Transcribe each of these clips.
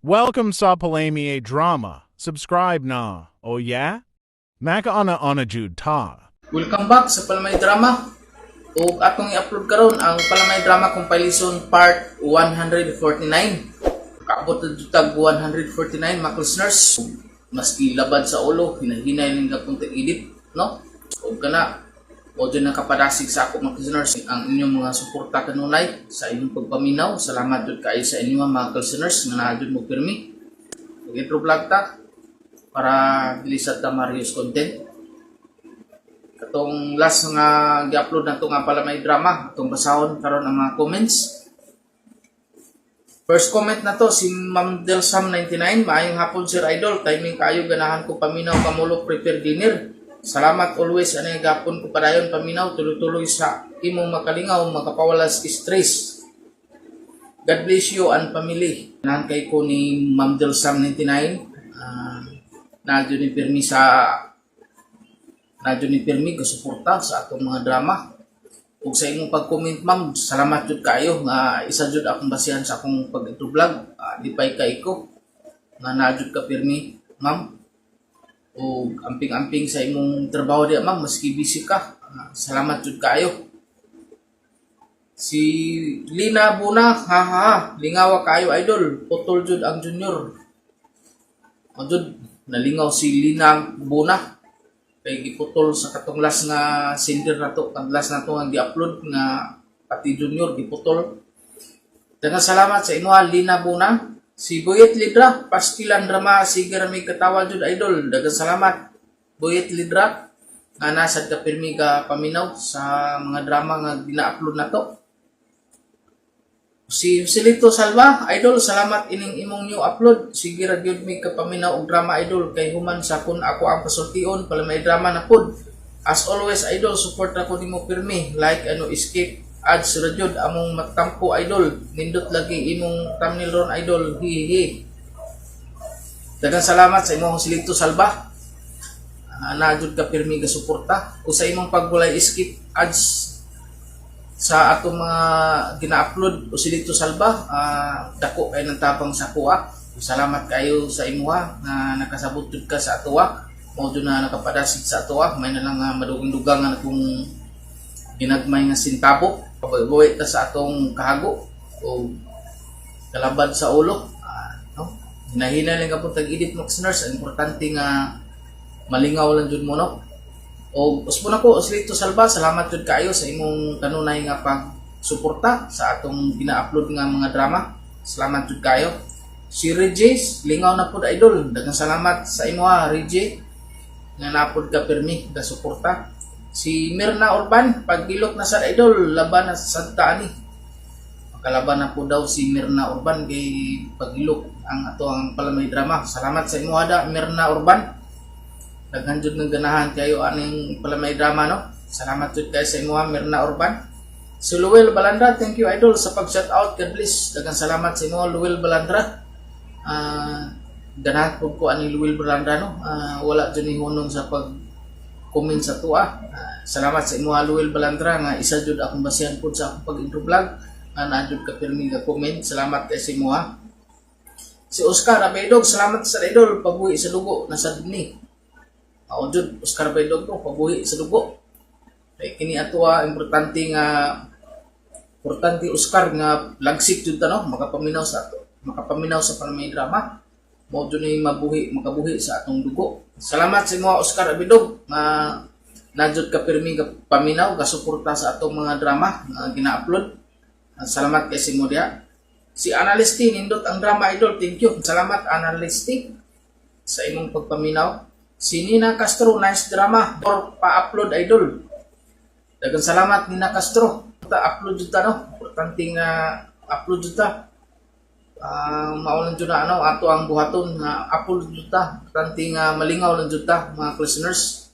Welcome sa Palamay Drama. Subscribe na. Oh yeah? Makauna-una jud ta. Welcome back sa Palamay Drama. Ug atong i-upload karon ang Palamay Drama Compilation Part 149. Kaabot na jud tag 149, mga listeners. Maski labad sa ulo, hinahinay ning gapon edit, no? Ug kana o dyan nakapadasig sa ako, mga listeners, ang inyong mga suporta kanunay sa inyong pagpaminaw. Salamat jud kaayo sa inyo, mga listeners, nga naa jud mo pirmi. Mag-intro vlog ta para dili sa ta Marius content. Katong last nga gi-upload nato nga Palamay Drama, atong basahon karon ang mga comments. First comment na to si Ma'am Delsam 99, "Maayong hapon, Sir Idol, timing kayo, ganahan ko paminaw kamulo prepare dinner. Salamat always, anay gapon ko padayon paminaw, tuloy-tuloy sa imong makalingaw, makapawalas stress. God bless you and family." Ganahan kay ko ni Ma'am Delsam 99. Na ni pirmi sa na ni pirmi gasuporta sa atong mga drama. Ug sa imong pag-comment, ma'am, salamat jud kayo nga isa jud akong basihan sa akong pag-intro vlog. Lipay kay ko nga naa jud ka pirmi, ma'am. Ug amping-amping sa imong trabaho diya, ma'am, maski busy ka. Salamat jud kayo. Si Lina Buna, "Ha ha, ha, lingawa kayo, idol, putol jud ang Junior." O jud, nalingaw si Lina Buna kay giputol sa katong last nga sender nato, ang last nato nga gi-upload nga pati Junior giputol. Daghang salamat sa imo, Lina Buna. Si Boyet Lidra, "Pastilan drama, sige ra may katawa jud, idol." Daghang salamat, Boyet Lidra, nga nasad ka pirmi ka paminaw sa mga drama nga gina-upload nato. Si Joselito Salva, "Idol, salamat ining imong new upload. Sige ra gyud mi kapaminaw og drama, idol, kay human sa kun ako ang pasultion, Palamay Drama na pud. As always, idol, support ako nimo pirmi. Like ano skip ads ra jud among matampo, idol. Nindot lagi imong thumbnail ron, idol. Hihihi." Daghang salamat sa imong Joselito Salva. Na jud ka pirmi ga suporta. O sa imong pagwalay skip ads sa atong mga gina-upload, Joselito Salva, dako kay ng tabang sa kuha. Salamat kayo sa imuha nga nakasabot jud ka sa atoa. Mao jud na nakapadasig sa atoa. May na lang nga madugang-dugang nga kung ginagmay nga sentabo. Pabuhi ta sa atong kahago o kalabad sa ulo. No? Hinahina lang ka po tag-edit mo, listeners. Ang importante nga malingaw lang jud mo, no? O usbon ako, Joselito Salva, salamat jud kaayo sa imong kanunay nga pag-suporta sa atong gina-upload nga mga drama. Salamat jud kayo. Si Regis, "Lingaw na pud, idol." Daghang salamat sa imo ha, Reggie, nga napod ka pirmi ga suporta. Si Mirna Urban, "Pagilok na sa idol, laban na sa santa ani." Makalaban na po daw si Mirna Urban kay pagilok ang ato ang Palamay Drama. Salamat sa imo da, Mirna Urban. Daghan jud ng ganahan kayo aning Palamay Drama, no. Salamat jud kayo sa imo, Mirna Urban. Si Luel Balandra, "Thank you, idol, sa pag shout out. God bless." Daghang salamat sa imo, Luel Balandra. Ganahan pud ko ani Luel Balandra, no. Wala jud ni hunong sa pag comment sa tuwa. Salamat sa imo, Luel Balandra, nga isa jud akong basihan pud sa akong pag-intro vlog nga naa jud ka pirmi ga comment. Salamat kay sa imo ha. Si Oscar Abaydog, "Salamat sa idol, pabuhi sa dugo nasa ni." Ako jud, Oscar Abaydog, no, pabuhi sa dugo. Kay kini atoa importante nga importante, Oscar, nga lagsik jud ta, no, makapaminaw sa ato, makapaminaw sa Palamay Drama. Mao jud ni mabuhi, makabuhi sa atong dugo. Salamat sa imo, Oscar Abidog, nga naa jud ka pirmi ga paminaw, ga suporta sa atong mga drama nga gina-upload. Salamat kay sa imo diha. Si Analisti, "Nindot ang drama, idol, thank you." Salamat, Analisti, sa imong pagpaminaw. Si Nina Castro, "Nice drama, or pa-upload, idol." Daghang salamat, Nina Castro. Ta upload jud ta, no. Importante nga upload jud ta. Mao lang jud na ano ato ang buhaton nga upload jud ta. Importante nga malingaw lang jud ta, mga listeners.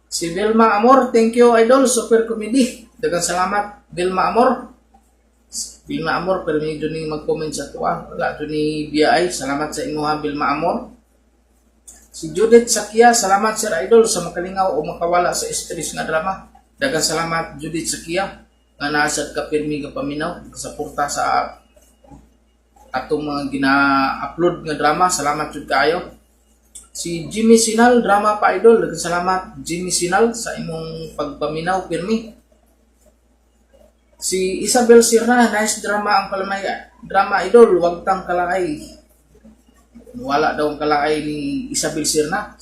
Si Vilma Amor, "Thank you, idol, super comedy." Daghang salamat, Vilma Amor. Vilma Amor, pero medyo ni mag-comment sa tuwa. Wala jud ni BI. Salamat sa imo ha, Vilma Amor. Si Judith Sakia, "Salamat, Sir Idol, sa makalingaw o makawala sa stress nga drama." Daghang salamat, Judith Sakia, nga nasad ka pirmi nga paminaw, suporta sa atong mga gina-upload nga drama. Salamat jud kaayo. Si Jimmy Sinal, drama pa, idol. Daghang salamat, Jimmy Sinal, sa imong pagpaminaw pirmi. Si Isabel Sirna, nice drama ang palamay drama, idol, wag tang kalaay. Wala daw ang kalaay ni Isabel Sirna.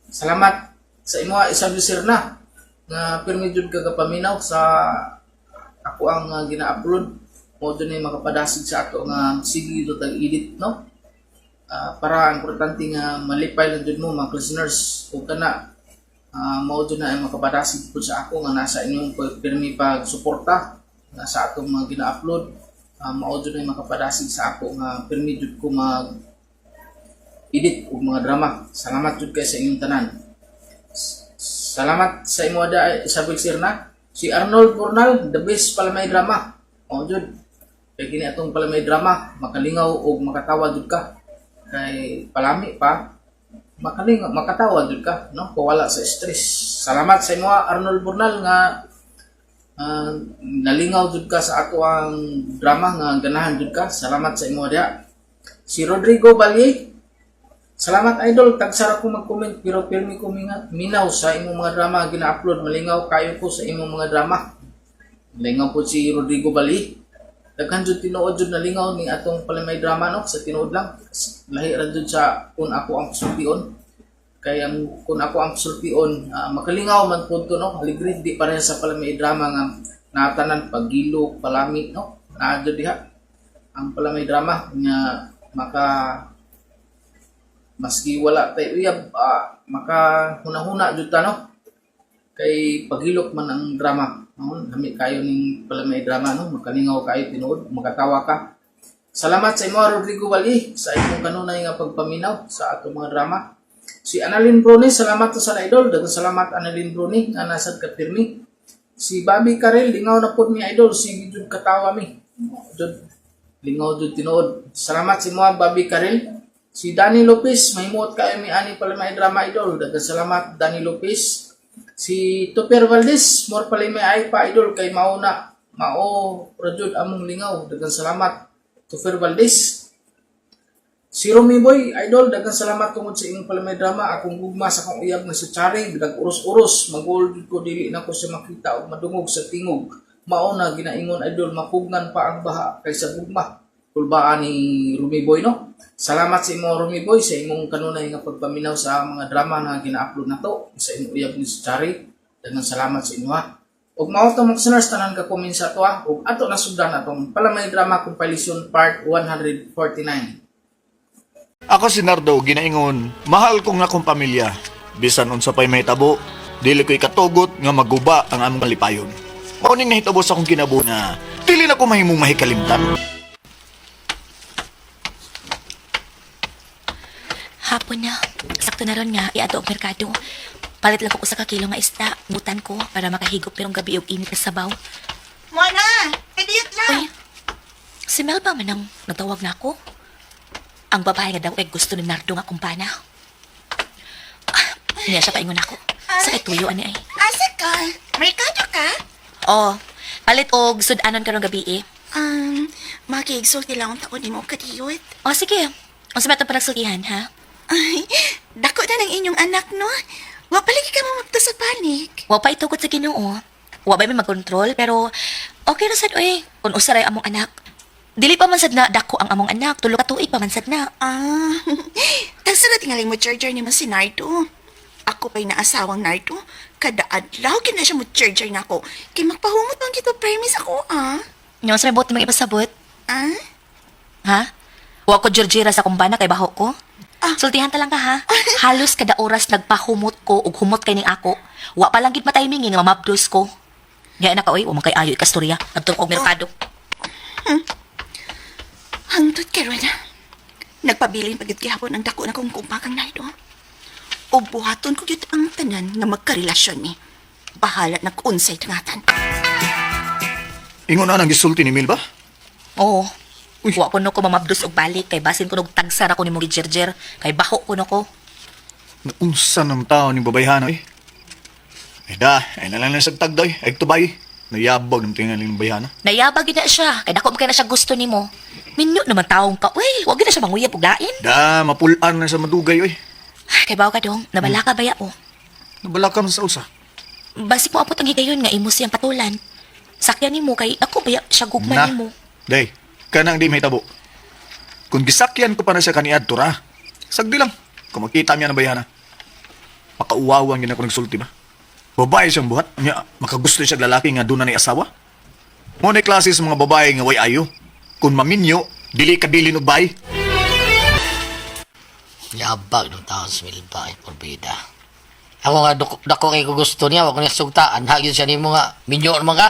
Salamat sa imo, Isabel Sirna, nga pirmi jud ka kapaminaw sa ako ang gina-upload mo dun ay makapadasig sa ato nga sige do tag edit, no? Para importante nga malipay lang jud mo, mga listeners, ug kana mao jud na ang makapadasig pud sa ako nga nasa inyong pirmi pag suporta nga sa atong mga gina-upload. Mao jud na makapadasig sa ako nga pirmi jud ko mag edit og mga drama. Salamat jud kay sa inyong tanan. Salamat sa imo da, Isabel Sirna. Si Arnold Bornal, the best palamay drama. O jud. Kay kini atong palamay drama, makalingaw og makatawa jud ka. Kay palami pa, makalingaw, makatawa jud ka, no? Pawala sa stress. Salamat sa imo, Arnold Bornal, nga nalingaw jud ka sa ato ang drama nga ganahan jud ka. Salamat sa imo da. Si Rodrigo Balye, salamat, idol, tagsara ko mag-comment pero pirmi ko minaw sa imong mga drama gina-upload, malingaw kayo ko sa imong mga drama. Lingaw po si Rodrigo Bali. Daghan jud tinuod jud nalingaw ni atong palamay drama, no, sa tinuod lang. Lahi ra jud sa Kung Ako Ang Sultion. Kay ang Kung Ako Ang Sultion, makalingaw man pud to, no, aligre, di pareha sa palamay drama nga natanan pagilo, palami, no. Naa jud diha ang palamay drama nga maka maski wala tay uyab, maka hunahuna jud ta, no, kay paghilok man ang drama, no? Lami kayo ning palamay drama, no, makalingaw kayo tinuod, makatawa ka. Salamat sa imo, Rodrigo Wali, sa imong kanunay nga pagpaminaw sa atong mga drama. Si Annalyn Bruni, salamat sa idol. Daghang salamat, Annalyn Bruni, nga nasad ka pirmi. Si Bobby Karel, lingaw na pod mi, idol, sige jud katawa mi. Jud lingaw jud tinuod. Salamat sa imo, Bobby Karel. Si Danny Lopez, mahimuot kayo mi ani palamay drama, idol. Daghang salamat, Danny Lopez. Si Tupper Valdez, more palamay ay pa, idol, kay mauna mao ra jud among lingaw. Daghang salamat, Tupper Valdez. Si Romy Boy, idol, daghang salamat tungod sa imong palamay drama. Akong gugma sa akong uyab nga si Chari, bilag uros-uros, magol jud ko dili na ko siya makita o madungog sa tingog. Mao na ginaingon, idol, mapugnan pa ang baha kaysa gugma. Kulbaan ni Rumi Boy, no? Salamat sa imo, Rumi Boy, sa imong kanunay nga pagpaminaw sa mga drama na gina-upload nato sa imong uyab ni si Chari. Daghang salamat sa inyo, ha. Ug mao to, mga listeners, tanan ka comment sa ato, ha. Ug ato nasugdan atong Palamay Drama Compilation Part 149. Ako si Nardo, ginaingon, mahal ko nga akong pamilya. Bisan unsa pa'y mahitabo, dili ko'y katugot nga maguba ang among kalipayon. Mao ning nahitabo sa akong kinabuhi nga dili na ko mahimong mahikalimtan. Hapon na. Sakto na ron nga iadto og merkado. Palit lang ko usa ka kilo nga isda, butan ko para makahigop pirong gabi og init na sabaw. Moana, kadiyot lang. Uy, si Melba man ang nagtawag na ako. Ang babae nga daw ay gusto ni Nardo nga kumpana. Ah, niya siya paingon ako. Sa kay tuyo ani ay. Asa ka? Merkado ka? Oh, palit og sudanon karong gabi eh. Makigsulti lang ang taon nimo, kadiyot. Oh, sige. Unsa man itong panagsultihan, ha? Ay, dako na ng inyong anak, no? Wa palagi ka mo magto sa panik. Wa pa itukod sa Ginoo. Wa ba may magkontrol pero okay ra sad oy. Kun usa ra among anak. Dili pa man sad na dako ang among anak, tulo ka tuig pa man sad na. Ah, tagsa na tingaling mo charger ni mo si Nardo. Ako pa'y naasawang Nardo. Kada adlaw kina siya mo charger na ako. Kay magpahumot man kita premise ako, ah. Nya sa may buot mga ipasabot, Ah? ha? Wa ko Georgira sa kumbana kay baho ko. Ah. Sultihan ta lang ka, ha. Halos kada oras nagpahumot ko ug humot kay ning ako. Wa pa lang gid matiming nga mamabdos ko. Gaya na ka oy, wa man kay ayo ikastorya. Adto og merkado. Hangtod karon. Nagpabilin pagit gihapon ang dako na kong kumpakang Nardo. O buhaton ko gyud ang tanan nga magkarelasyon ni. Bahala na kung unsay tangatan. Ingon na ang gisulti ni Milba? Oo. Uy. Wa kuno ko mamabdos og balik kay basin kuno og tagsara ko nimo gijerjer kay baho kuno ko. Naunsa ng tao ning babayhana eh. Ay da, ay nalang lang sa tagday, ay tubay. Nayabag ng tingaling bayhana. Nayabag gid na siya kay dako man kay na siya gusto nimo. Minyo naman taong ka. Uy, wag na siya manguyab og lain. Da, mapulaan na sa madugay, oy. Ay, kay bawo ka dong, nabala ka baya o. Nabala ka man sa usa. Basig mo apot ang higayon nga imo siyang patulan. Sakyan nimo kay ako baya siya gugma Na. nimo. Day, kanang di mahitabo. Kung gisakyan ko pa na siya kaniadto ra, sagdi lang. Kung makita niya na bayana. Makauwawan gina ko nagsulti ba? Babae siyang buhat. Nya, makagusto siya lalaki nga doon na ni asawa. Mo na klase sa mga babae nga way ayo. Kung maminyo, dili ka dili og bay. Yabag ng taon sa Milba, ay porbida. Ako nga, dako, dako kay ko gusto niya, wag ko niya sugtaan. Hagin siya nimo nga, minyo naman ka.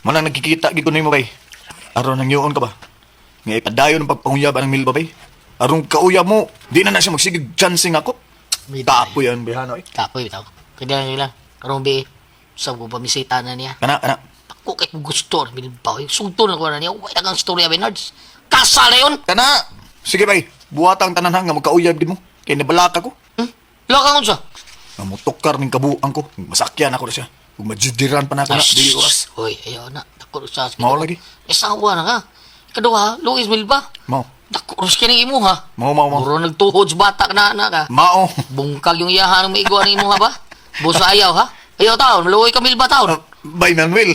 Manang nagkikita gid ko nimo bay. Aron nang yoon ka ba? Nga ipadayon ang pagpanguyab ang milba bay. Aron kauyab mo, di na na siya magsigig chancing ako. Tapoy ang bihano eh. Kapoy, bitaw. Kaya lang lang, karong bi, sab ko pamisita na niya. Kana, kana. Dako kay ko gusto ng Milba, ay sugto na ko na niya. Wala kang storya, Bernards. Kasal na yun! Kana! Sige bay, buhatang tanan ha nga magkauyab gid mo. Kay nabalaka ko. Hmm? Wala kang unsa? Nga motukar ning kabuang ko. Masakyan ako na siya. Ug majidiran pa na ako na dili oras. Hoy, ayaw na. Dako sa Mao lagi. Asawa na ka. Kaduha, Luis Milba. Mao. Dako ros kini imo ha. Mao, mao, mao. Muro nagtuhod sa batak na na ka. Mao. Bungkag yung iyahan ng maigwa ng imo ha ba? Busa ayaw ha? Ayaw taon, maluoy ka Milba taon. Bay Manuel.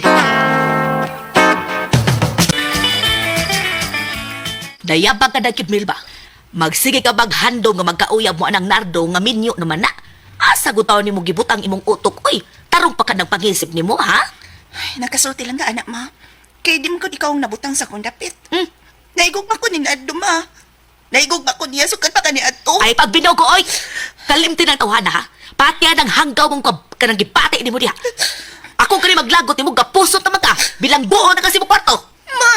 Dayabag ka dagkid Milba. Magsige ka baghandom nga magkauyab mo anang Nardo nga minyo naman na. Asa gutaw nimo gibutang imong utok oy. Tarong pa ka ng pangisip nimo ha? Ay, nakasulti lang ka, anak, ma. Kay di mo ko ikaw ang nabutang sa akong dapit. Hmm? Naigugma ko ni Nardo, ma. Naigugma ko niya, sukat pa ka ni Ato. Ay pagbinog ko oy. Kalimti ng tawhana ha. Patya ng hanggaw mong kanang gipati nimo diha. Ako kani maglagot nimo gapusot naman ka. Bilang buo na kasi mo kwarto. Ma!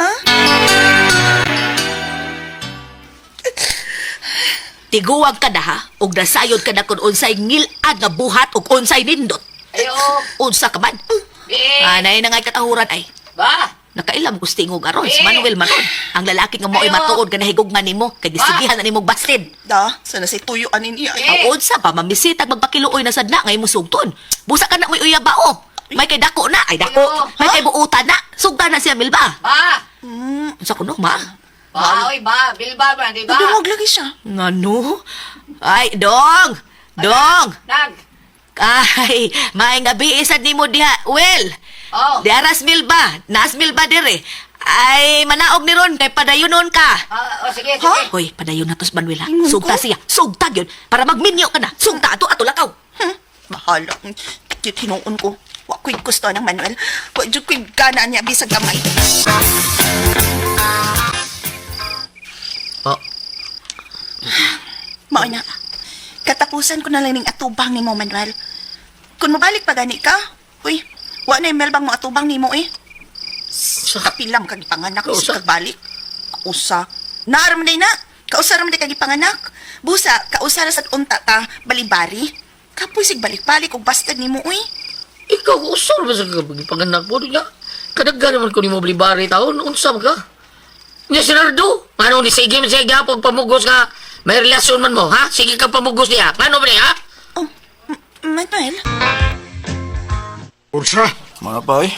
Tiguwag ka na ha, ug nasayod ka na kung unsay ngilad nga buhat ug unsay nindot. Ayo. Unsa ka man. Anay na nga'y katahuran ay. Ba? Nakailam ko tingog aron si Manuel Maron. Ang lalaki nga mo'y Ayo. matuod nga nahigugma nimo kay gisigihan na nimog bastin. Da, sana say tuyo anin niya. Ang unsa pa mamisitag magpakiluoy na sad na ngay musugton. Busa ka na mo'y uyab ba o. May kay dako na ay dako. May kay buutan na. Sugta na siya Milba. Ba? Unsa kuno ma? Ba, oy, ba, Bilba ba, di ba? Nagdungog lagi siya. Ngano? Ay dong. Dong. Nag. Ay, may gabi isad nimo diha. Well, Oh. diaras Milba, naas Milba dire. Ay, manaog ni ron kay padayonon ka. Ah, oh, sige, sige. Hoy, padayon na tos Manuela. Ingon ko? Sugta siya. Sugta gyud para magminyo ka na. Sugta ato ato lakaw. Bahala. Cute hinuon ko. Wa ko'y gusto ng Manuel. Wa jud ko'y gana niya bisag gamay. Oh. Mao na. Katapusan ko na lang ning atubang nimo, Manuel. Kung mabalik pa gani ka, uy, wa na yung melbang mo atubang nimo eh. Kapilam kag ipanganak Kausa. sa kagbalik. Kausa. Naaram day na. Kausa ra man day kag ipanganak. Busa, kausa ra sad unta ta balibari. Kapoy sig balik-balik og bastard nimo uy. Ikaw, usor ba sa panganak mo? Niya? Kadaghan naman ko ni mo blibari taon. Unsa man ka? Niya si Nardo. Ano ni sige man siya gapog pamugos nga may relasyon man mo, ha? Sige ka pamugos niya. Paano ba niya, ha? Oh, Manuel. Ursa, Mga pa eh.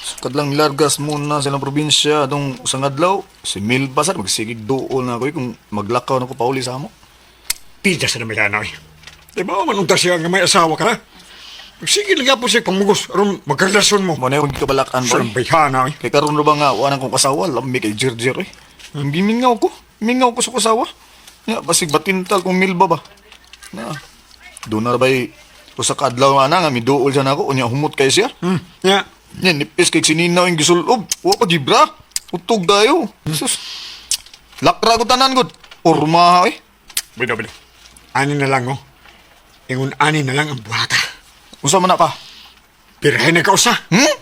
Sukad lang largas muna sa ilang probinsya atong usang adlaw. Si Milba sad magsigig duol na ako eh, kung maglakaw na ko pauli sa amo. pida sa namin eh. Di ba man unta siya nga may asawa ka na? Sige lang po siya pamugos aron magkarelasyon mo. Mo na yung gikabalakan Sa ba? eh. bayhana eh. Kay karon ra ba nga wa nang kong kasawa, lami kay Jirjir eh. Hindi mingaw ko. Mingaw ko sa kasawa. Ya, basig batintal kung Milba ba. Na. Doon na ba'y usa ka adlaw nga na nga miduol siya nako unya humot kay siya. Ya, Nya nipis kay sininaw yung gisulob. Wa pa gibra. Utog dayo. Sus. Lakra ko tanan gud. Porma eh. bino bino. Ani na lang oh. Ingon ani na lang ang buhata. Unsa man na pa? Pirahin na kausa. Hmm?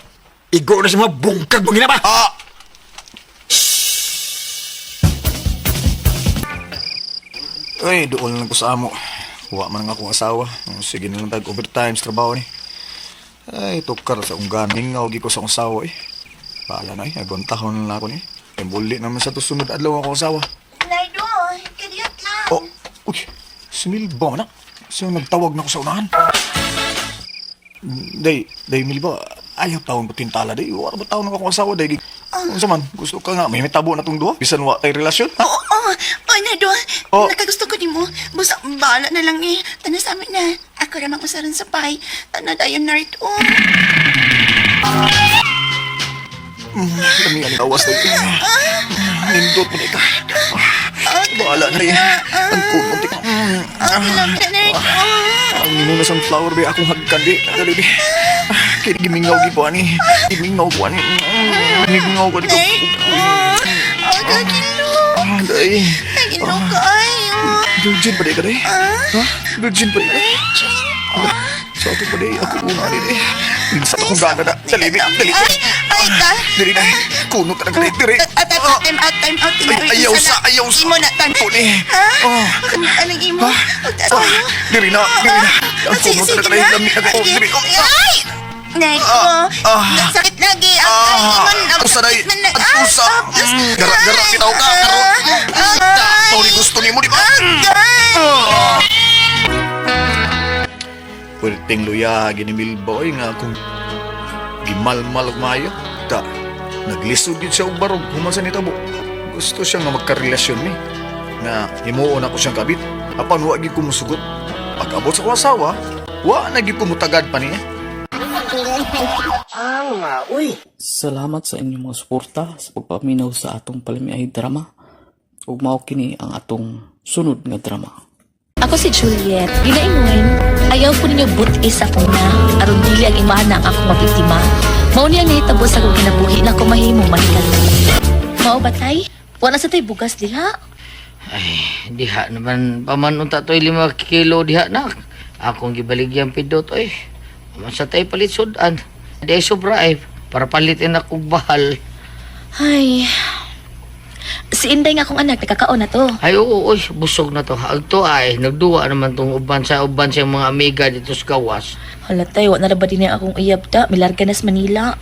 Igo na sa mga bungkag mo ginaba. Ah! Ay, doon lang ko sa amo. Wa man nga akong asawa. Sige na lang tag overtime sa trabaho ni. Ay, tukar sa unggan. Mingaw gi ko sa akong asawa eh. Bahala na eh. Agontahon na lang ako ni. Kay muli naman sa tusunod adlaw akong asawa. Nardo, kadiyot lang. Oh, uy, si Milba na. Siya nagtawag na ko sa unahan. Day, day Milba, ayaw taon ko tintala day. Wala ba taon akong asawa day? Unsa man, gusto ka nga may mitabo na tong duha bisan wa tay relasyon, ha? Oo, oh, oh, Nardo. Oh. Nakagusto ko nimo. Busa, bahala na lang eh. Tanan sa amin na. Ako ramang usaran sa pay. Tanan dayon, Nardo. Lami ang lawas na ito. Nindot mo na ika. Bahala na rin. Ang kunot ika. Ang lami na, Nardo. Ang inuna sunflower ba akong hagkan di. Dali di. Kini gimingaw gi po ani. Gimingaw ko ani. Gimingaw ko di ko. Nardo. Ang kagilo. Day. Kagilo ka ay. Virgin pa di ka day. Ha? Virgin pa di ka. Sa ato pa di. Ako una ani di. Minsan akong gana na. Dali di. Dali. Ay, ay ka. Dili na. Kunot na ka diri. At, at, at, time out, time out. Ay, ayaw sa, ayaw sa. Imo na, tan. Puni. Ha? Oh. Anong imo? Ah, diri na, diri na. Ang kunot na ka diri. Lami na ko. Diri. Oh, ah. Ay! Nako. Ah. Sakit lagi. Ang Ah, ay, imon. usa day. Sakit na- At usa. Ah, Gara-gara bitaw ka karon. Ay. Mao ni gusto nimo di ba? Agay! Puwerteng luya ginimilba oy nga akong gimalmal og maayo. Ta, naglisod gid siya og barog human sa nitabo. Gusto siya nga magkarelasyon mi. Nga himuon ako siyang kabit. Apan wa gid ko musugot. Pag-abot sa akong asawa, wa na gid ko mutagad pa niya. Salamat sa inyong mga suporta sa pagpaminaw sa atong palamiay drama. Ug mao kini ang atong sunod nga drama. Ako si Juliet. Ginaingon, ayaw ko ninyo butis ako na. Aron dili ang imana ang akong mabiktima. Mao niya nahitabo sa akong kinabuhi na ako mahimong mahikalo. Mao ba tay? Wala sa tay bugas diha. Ay, diha naman paman unta to'y 5 kilo diha nak. Akong gibaligyan pidot oy. Man sa tay palit sudan. Di ay sobra ay para palitin ako bahal. Ay. Si Inday nga akong anak, nakakaon na to. Ay oo, oy, busog na to. Agto ay nagduwa naman tong uban sa mga amiga dito sa gawas. Hala tay, wa na ra ba din akong iyab ta? Milarga na sa Manila.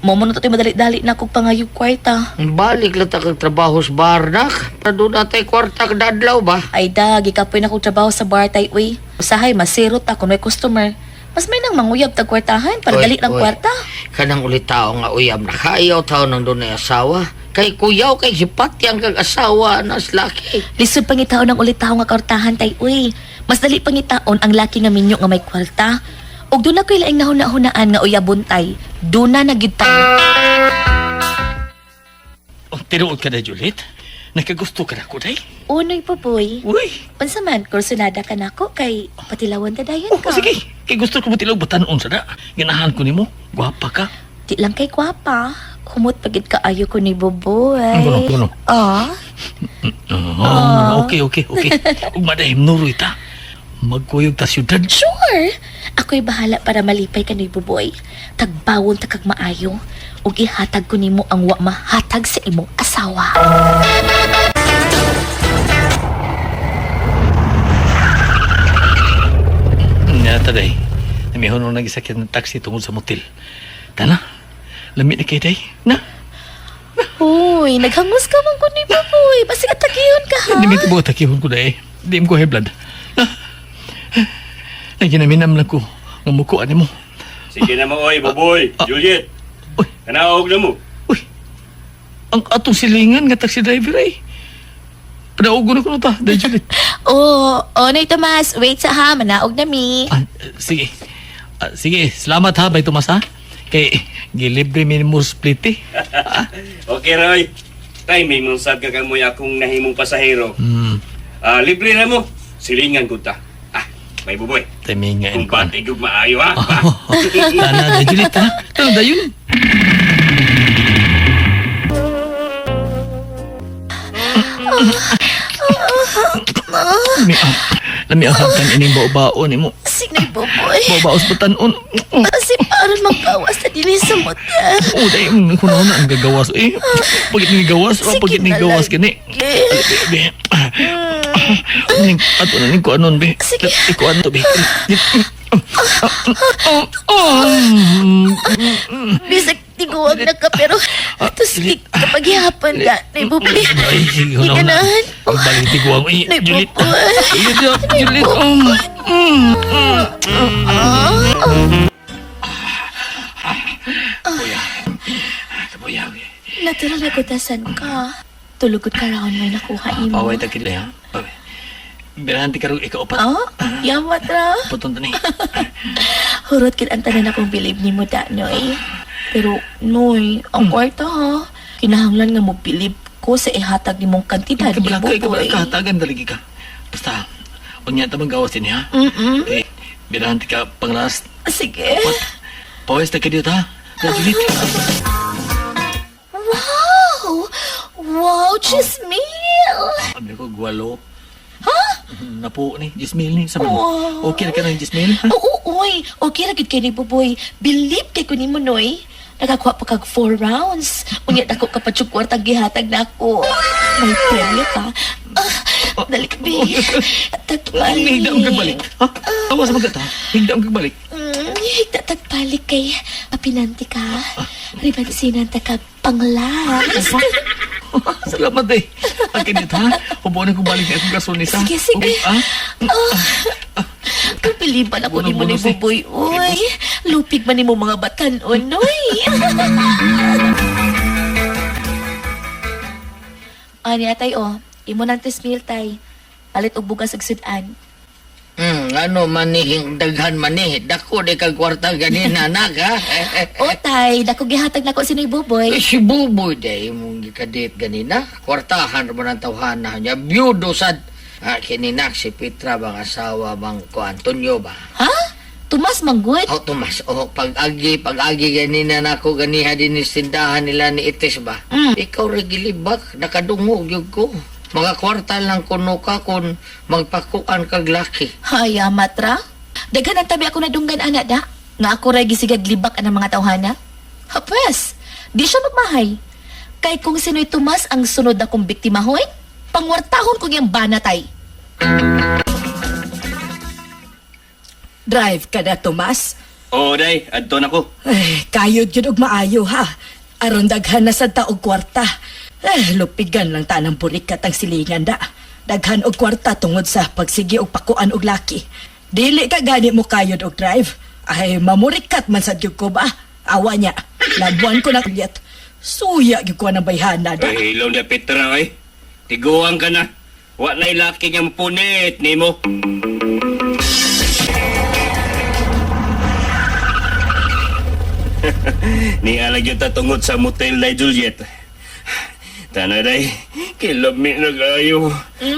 Mao mo na to tay madali-dali na akong pangayog kwarta. Balik lang ta kag trabaho sa bar nak. Para doon na tay kwarta kada adlaw ba? Ay da, gikapoy na akong trabaho sa bar tay uy. Usahay masiro ta kung may customer. Mas may nang manguyab tag kwartahan para Oy, dali lang oy. kwarta. Kanang ulit tao nga uyab na kayaw tao nang doon ay asawa. Kay kuyaw kay sipatyang kag asawa na laki. Lisod pangitaon ang ulit tao nga kwartahan tay uy. Mas dali pangitaon ang laki nga minyo nga may kwarta. Ug doon na ko'y laing nahuna-hunaan nga uyabon tay. Doon na nagyud tay. Oh, tinuod ka na, Juliet. Nakagusto ka na ko, day. Unoy po boy. Uy! Unsa man, kursunada ka nako kay patilawan ta dayon Oh, ka. sige. Kay gusto ko mo tilaw batanon sa da. Ganahan ko nimo. Gwapa ka. Di lang kay kwapa. Humot pagid kaayo ko ni Buboy. Ano, ano? Ah, Oh, okay, okay, okay. Ug madahim nuroy ta. Magkuyog ta syudad. Sure! Ako'y bahala para malipay ka ni Buboy. Tagbawon ta kag maayo. Ug ihatag ko nimo ang wa mahatag sa imong asawa. Nga ta, day. Namihon nung nagisakit ng taxi tungod sa motel. Tana, lami na kay day. Na, Uy, naghangos ka man ko ni Buboy. Basta katagiyon ka ha. hindi mo tibuot takihon ko, day. Di mo ko high blood. Na, naginaminam lang ko. Nga mukuan nimo. Sige na mo, oy, Boboy. Juliet. Uy. Kanaog na mo. Uy, ang atong silingan nga taxi driver ay. Panaogon na ko na ta, day Juliet. Oo, oh, oh, Nay Tomas, wait sa ha, manaog na mi. Ah, sige. Ah, sige, salamat ha, Bay Tomas ha. Kay gilibre mi mo split eh. Okay, Roy. Timing mong sad ka kamoy akong nahimong pasahero. Ah, libre na mo. Silingan ko ta. Ah, may Boboy. Timing nga Kung pati gug maayo ha. Pa. Tana, Day Juliet ha. Tana, dayon. Lami ang, lami ang hagkan ining bao-bao nimo. Sige, Buboy. Bao-bao sa batanon. Kasi parang magbawas na din sa motel. Oo, day, kunaw na ang gagawas. Eh, pagit ni gawas, oh, Sige pagit ni na gawas lang. kini. Be, be. Ning, ato na ning kuanon, be. Sige. Ikuan to, be. Bisag tiguang na ka pero tusik kapag ihapon ka ni Buboy. Ay, sige, kunaw na. Ganahan. Pagbalik tiguang, eh, Nay, Juliet. Buboy. Juliet, Juliet. Kabuyaw. Natural na gutasan ka. Tulugod ka raon may nakuha imo. Paway ta kini ha. Paway. Birahan ti karong ikaw upat. Oh, yamat ra. Puton ta ni. Hurot kid ang tanan akong bilib nimo da, Noy. Pero, Noy, ang kwarta ha. Kinahanglan nga mo bilib ko sa ihatag nimong kantidad ni Kabalaka, ikaw Buboy. ka hatagan daligi ka. Basta unya ta manggawas ini ha. Okay, birahan ti ka pang last. Sige. Paway ta kini ha. Juliet. Wow! Wow, chismil! Sabi ko, gwalo. Ha? Napo ni, Jismil ni. Sabi mo, Wow. okay na ka na, Jismil? Ha? Oo, oy. Okay ra gid kay ni Buboy. Bilib kay ko nimo, Noy. Nakakuha pa kag 4 rounds. Unya dako ka pa jud kwartang gihatag nako. May premyo ka. Ah, dali ka, be. Tagbalik. Higda ang kagbalik. Ha? Tawa sa magata. Higda ang kagbalik. Higda tagbalik kay apinante ka. Ribansinan ta ka panglas. Salamat eh. Ang kinit ha. Hubuan akong balik na akong gasolina. Sige, sige. Okay, ha? Ah, kapiliban ako ni mo ni Bonus eh. Buboy, uy. Lupig man ni mo mga batan-on, uy. Ani atay, oh. Imo nang 3,000 tay. Palit og bugas ug sudan. Ano manihing daghan manih. Dako di kag kwarta ganina anak ha. O tay, dako gihatag nako si Noy Buboy. Eh, si Buboy day imong gikadate ganina. Kwartahan ra ba ng tawhana niya. Byudo sad. Ah, kininak si Petra bang asawa bang ko Antonio ba? Ha? Tumas manggod? Oh, Tomas, oh, pag-agi ganina nako ganiha din ni tindahan nila ni Ites ba? Ikaw ra gilibak, nakadungog gyud ko. Mga kwarta lang kuno ka kun magpakuan kag laki. Hay, matra. Daghan ang tabi ako nadunggan ana da. Nga ako ray gisigag libak anang mga tawhana. Ha, pwes, di siya magmahay. Kay kung sino'y Tomas ang sunod na kong biktima hoy, pangwartahon kong iyang banatay. Drive ka na, Tomas. Oo, day. Adto na ko. Ay, kayod yun og maayo ha. Aron daghan na sad ta og kwarta. Eh, lupigan lang ta ng burikat ang silingan da. Daghan og kwarta tungod sa pagsigi og pakuan og laki. Dili ka gani mo kayod og drive. Ay, mamurikat man sad gyud ko ba? Awa niya. Labuan ko na kulyat. Suya gyud ko ng bayhana da. Ay, ilaw na Petra, ay. Tiguan ka na. Wa na'y laki nga punit nimo. Ni alag yung tatungod sa motel na Juliet. Tana day, kilami na kayo.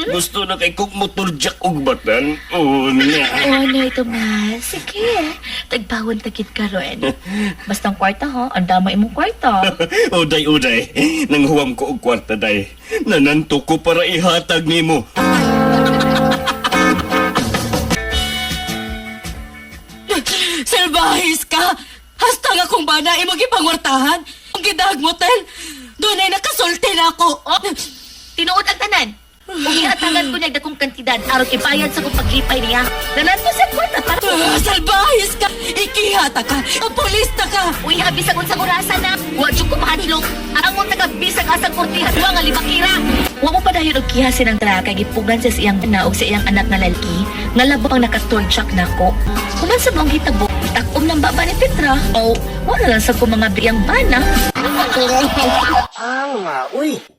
Gusto na kay kong motor jack og batan. Oh, na. Oh, Noy Tomas. Sige, tagbawon tagid ka ron. Basta ang kwarta ha, ang dama imong kwarta. Uday, uday. Nanghuwam ko og kwarta, day. Nananto ko para ihatag nimo. Salbahis ka! Hasta nga kung bana imong gipangwartahan. Ang gidag motel. Doon ay nakasulti na ako. Oh, tinuod ang tanan. Ug ihatagan ko niya dakong kantidad aron ibayad sa kong paglipay niya. Nananto sa kwarta para Ah, salbahis ka! Ikihata ka! Ang pulis na ka! Uy, ha, bisag unsang orasan na. Wa jud ko mahadlok. Ang mong taga bisag asang kurtihan wa nga libakira. Wa mo padayon og kiha sinang tra kay gipugan siya sa iyang na og sa iyang anak nga lalaki nga labo ang nakatorchak nako. Human sa maong hitabo, takom ng baba ni Petra. O, wa na lang sa ko mga biyang bana.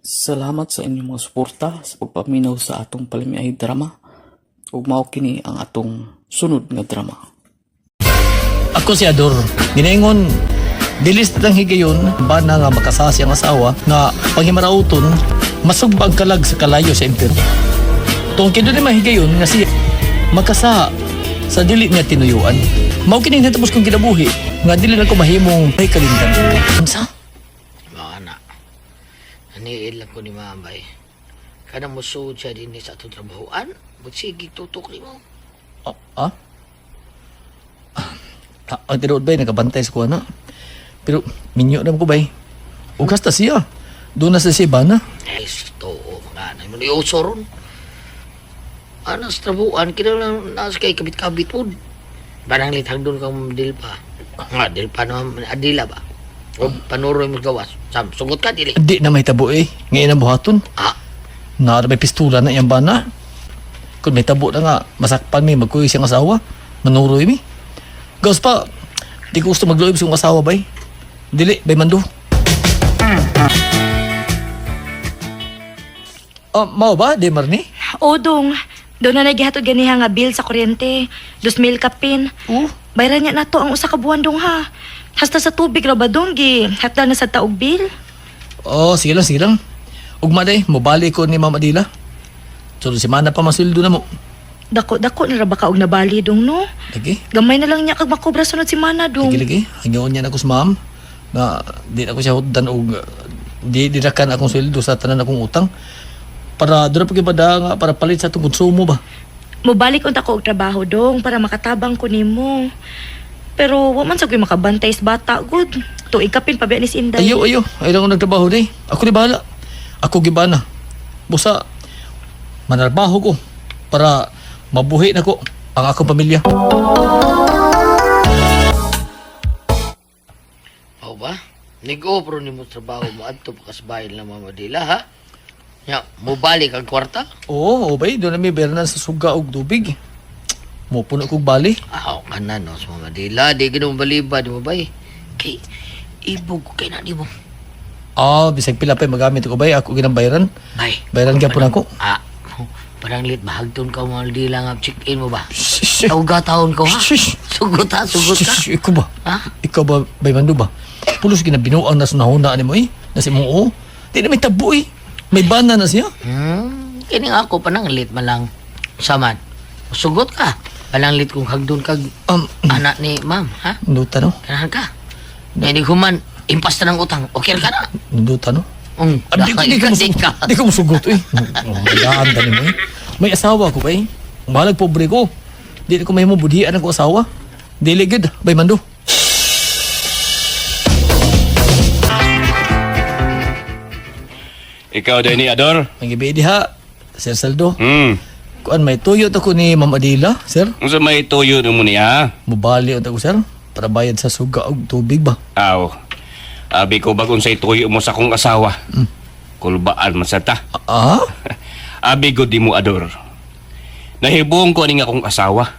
Salamat sa inyong mga suporta sa pagpaminaw sa atong palamiay drama. Ug mao kini ang atong sunod nga drama. Ako si Ador. Ginaingon, dilis lang higayon, bana nga makasasi ang asawa, nga panghimarauton, masugbag kalag sa kalayo sa impyerno. Tungkol kino ni mahigayon nga siya, makasa sa dili niya tinuyuan. Mao kining natapos kong kinabuhi, nga dili na ko mahimong ay kalimtan. Unsa? Mga anak, naniil lang ko ni Mama eh. Kana mo suod siya din sa atong trabahoan, magsige tutok nimo. Ah? Ah? Ah, ang tinuod bay, nagabantay sa kuha na. Pero, minyo na ko bay. Ugas ta siya. Doon na sa siya bana. Eh, too, mga anak mo ni ron. Anas trabahoan, kinahanglan nasa kay kabit-kabit po. Barang lithag doon kang dilpa. Nga, dilpa naman, adila ba? O panuroy mo gawas. Sam, sugot ka, dili. Di na may tabo eh. Ngayon ang buhaton. Ah, Na may pistula na iyang bana. Kung may tabo na nga, masakpan mi, magkuyo siyang asawa. Manuroy mi. Gawas pa, di ko gusto magluib sa iyong asawa bay. Dili, bay mando. Oh, mao ba, di Marni? O dong, doon na nagihatod ganiha nga bill sa kuryente. 2,000 kapin. Oh. Bayran niya nato ang usa ka buwan dong ha. Hasta sa tubig ra ba dong gi hatdan na sa taog bill. Oh, sige lang, sige lang. Ugma day, mobali ko ni Ma'am Adila. Sunod semana pa masildo na mo. Dako dako na ra ba ka og nabali dong no? Lagi. Gamay na lang niya kag makobra sunod semana dong. Lagi lagi. Hanggaon niya na ko sa ma'am. Na di na ko siya hutdan og di dirakan akong sweldo sa tanan akong utang. Para doon pa gibada nga para palit sa atong konsumo ba. Mobalik unta ko og trabaho dong para makatabang ko nimo. Pero wa man sa ko'y makabantay sa bata gud. Tuig kapin pa ni si Inday. Ayo ayo, ay lang ako nagtrabaho day. Ako ni bahala. Ako gibana. Busa manarbaho ko para mabuhi na ko ang akong pamilya. Mao ba? Nag-offer ni mo trabaho mo adto pa kasbahin na Mama Dila, ha? Nya, mobalik ang kwarta? Oo, oh, bay, doon na may bayaran sa suga og tubig. Mupuno kog bali. Aw, ka na no, sa Mama Dila. Di ka mo baliba, di mo bay. Kay, ibog ko kay na di mo. Ah, bisag pila pa magamit ko bay, ako ginang bayaran. Bay. Bayaran gyapon ako. Ah, parang lit, bahagton ka Mama Dila nga check-in mo ba? Tawga taon ko, ha? Sugot ha, sugot ka. Shh, ikaw ba? Ha? Ikaw ba, bay mando ba? Pulos ginabinuang na sunahuna ni mo eh. Nasi mong oo. Di na may tabo eh. May bana na siya. Kini nga ako, pananglit man lang. Saman, sugot ka. Pananglit kung hagdon kag anak ni ma'am, ha? Nduta no? Kanahan ka. Ngayon human, impas na ng utang. Okay ka na. Nduta no? Mm, Ah, di, di, ko musugot, di ko musugot eh. Oh, Daan dali mo eh. May asawa ko ba eh. Mahalag pobre ko. Di ko may mo budhian ako asawa. Dili gud, bay mando. Ikaw din ni Ador? Ang gabi diha, Sir Saldo. Kuan may tuyo ta ko ni Ma'am Adila, sir. Unsa may tuyo nimo niya? Mubali unta ko sir para bayad sa suga og tubig ba. Aw. Abi ko bag unsay tuyo mo sa akong asawa. Kulbaan man sa ta. Ah? Abi ko di mo Ador. Nahibong ko ani nga akong asawa.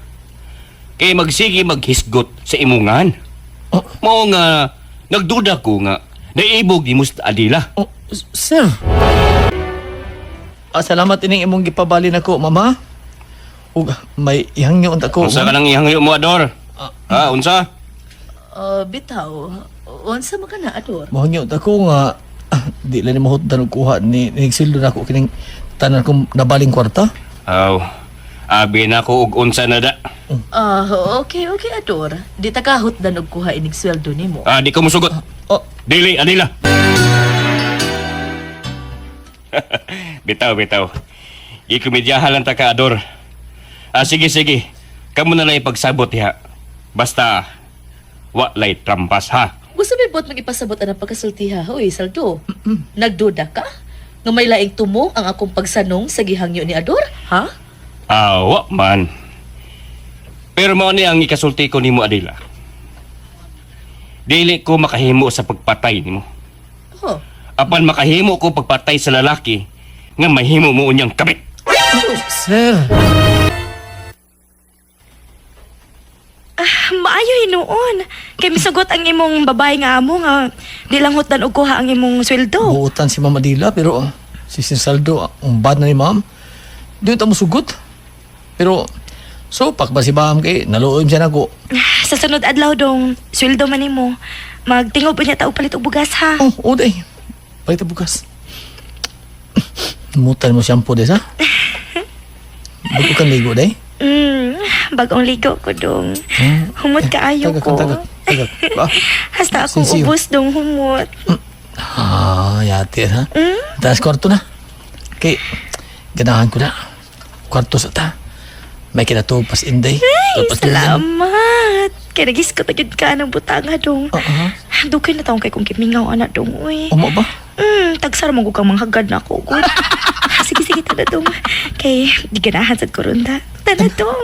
Kay magsige maghisgot sa imungan. Mao nga nagduda ko nga naibog ni mo sa Adila. Oh, sir. Ah, salamat ining imong gipabali nako, mama. Ug may ihangyo unta ko. Unsa ka nang ihangyo mo Ador? Ah, unsa? Bitaw, unsa man ka na, Ador? Mohangyo unta ko nga di lang ni mahutdan og kuha ni nigsildo nako kining tanan kong nabaling kwarta. Aw. Abi na ko og unsa na da. Ah, okay, okay, Ador. Di ta kahutdan og kuha inig sweldo nimo. Ah, di ko musugot. Oh. Dili, Adila. Bitaw, bitaw. Ikomedyahan lang ta ka, Ador. Ah, sige, sige. Kamu na lang ipagsabot, ha. Basta, wa lay trampas, ha? Gusto may bot magipasabot ang pagkasulti ha. Hoy, Saldo. Nagduda ka? Nga may laing tumong ang akong pagsanong sa gihangyo ni Ador, ha? Ah, wa man. Pero mao ni ang ikasulti ko nimo, Adila. Dili ko makahimo sa pagpatay nimo. Oh. Apan makahimo ko pagpatay sa lalaki nga mahimo mo unyang kabit. Sir. Ah, maayo hinuon. Kay misugot ang imong babae nga amo nga di lang hutdan og kuha ang imong sweldo. Buutan si Ma'am Adila pero si Sir Saldo ang bad na ni Ma'am. Di ta musugot. Pero so pak ba si Ma'am kay naluoy siya nako. Ah, sa sunod adlaw dong, sweldo man nimo. Magtingob unya ta og palit og bugas ha. Oh, oh day. Palit og bugas. Mutan mo shampoo des ha. Bago kang ligo day. Bagong ligo ko dong. Humot kaayo Tagak, ko. tagak, tagak. Ah, Hasta akong Sinsiyo. ubos dong humot. Ah, yati ha. Taas kwarto na. Kay ganahan ko na. Kwarto sa ta. May kinatuog pas inday. Ay, Pas inday. salamat. Kay nagisko ta gyud ka ng butanga dong. Dugay na taong kay kong kimingaw ana dong uy. Umo ba? Tagsar mo kang manghagad na ako gud. Sige sige tada dong. Kay di ganahan sad ko ron ta. Tada dong.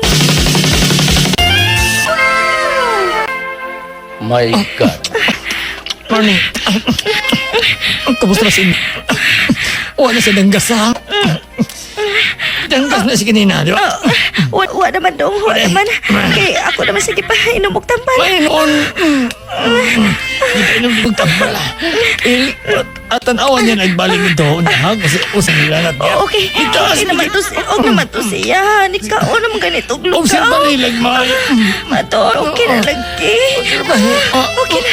My God. Morning. Kamusta na si Wala sa danggas ha? Tangkas na si kanina, di ba? Wa, wa naman dong, wa naman. Kay ako naman sige pa, inom og tambal. Ay, noon. Ipainom og tambal. Eh, at tanawan niya nagbalik ito. Ha? Kasi usang nilanat niya. Okay. Itaas Okay naman to, og naman to siya. Nikaon naman ganito Og lugaw. sa barilag, mahal. Mato, okay na lagi. Okay na.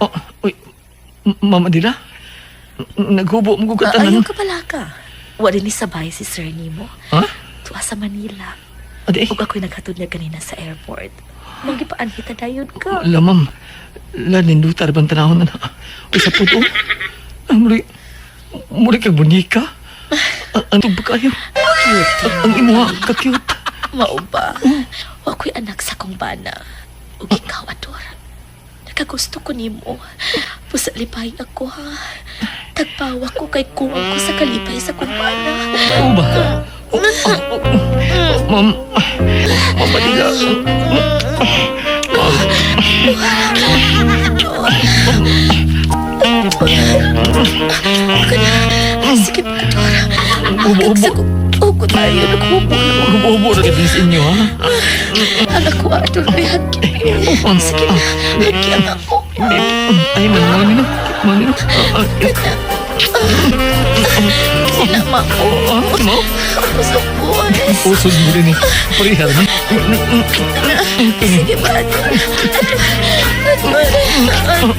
Oh, uy, Mama Dila? Naghubo mo Ah, katanan. ayaw ka pala ka. Wa din ni sabay si Sir nimo. Ha? Tuwa sa Manila. Adi, Ug ako'y naghatod niya kanina sa airport. Manggipaan kita dayon ka. La, ma'am. La, nindutar bang tanahon na na. Uy, sa puto. Ah, muli, muli kag bunika. Ano ba kayo? Cute. Ang imuha, ka-cute. Mao ba? Wa ko'y anak sa kong bana. Ug ikaw, Ador. Nakagusto ko nimo. Pusa lipay ako ha. Tagpawa ko kay kuwang ko sa kalipay sa kong bana. Oo ba? Oh, oh, oh, oh, ma'am, Mama Dila. Sige, Ador. Ubo, ubo. Ugo tayo. Naghubo na. Hubo-hubo na din sa inyo, ha? Ang ako, Ador. May hagki. Sige na. Hagki ang ako. Ay, man, mami no. Mami no. Sila, ma. Ah, mo? Busog po. Usod mo din eh. Parehar na. Sige ba, Ador? Ador. Ador.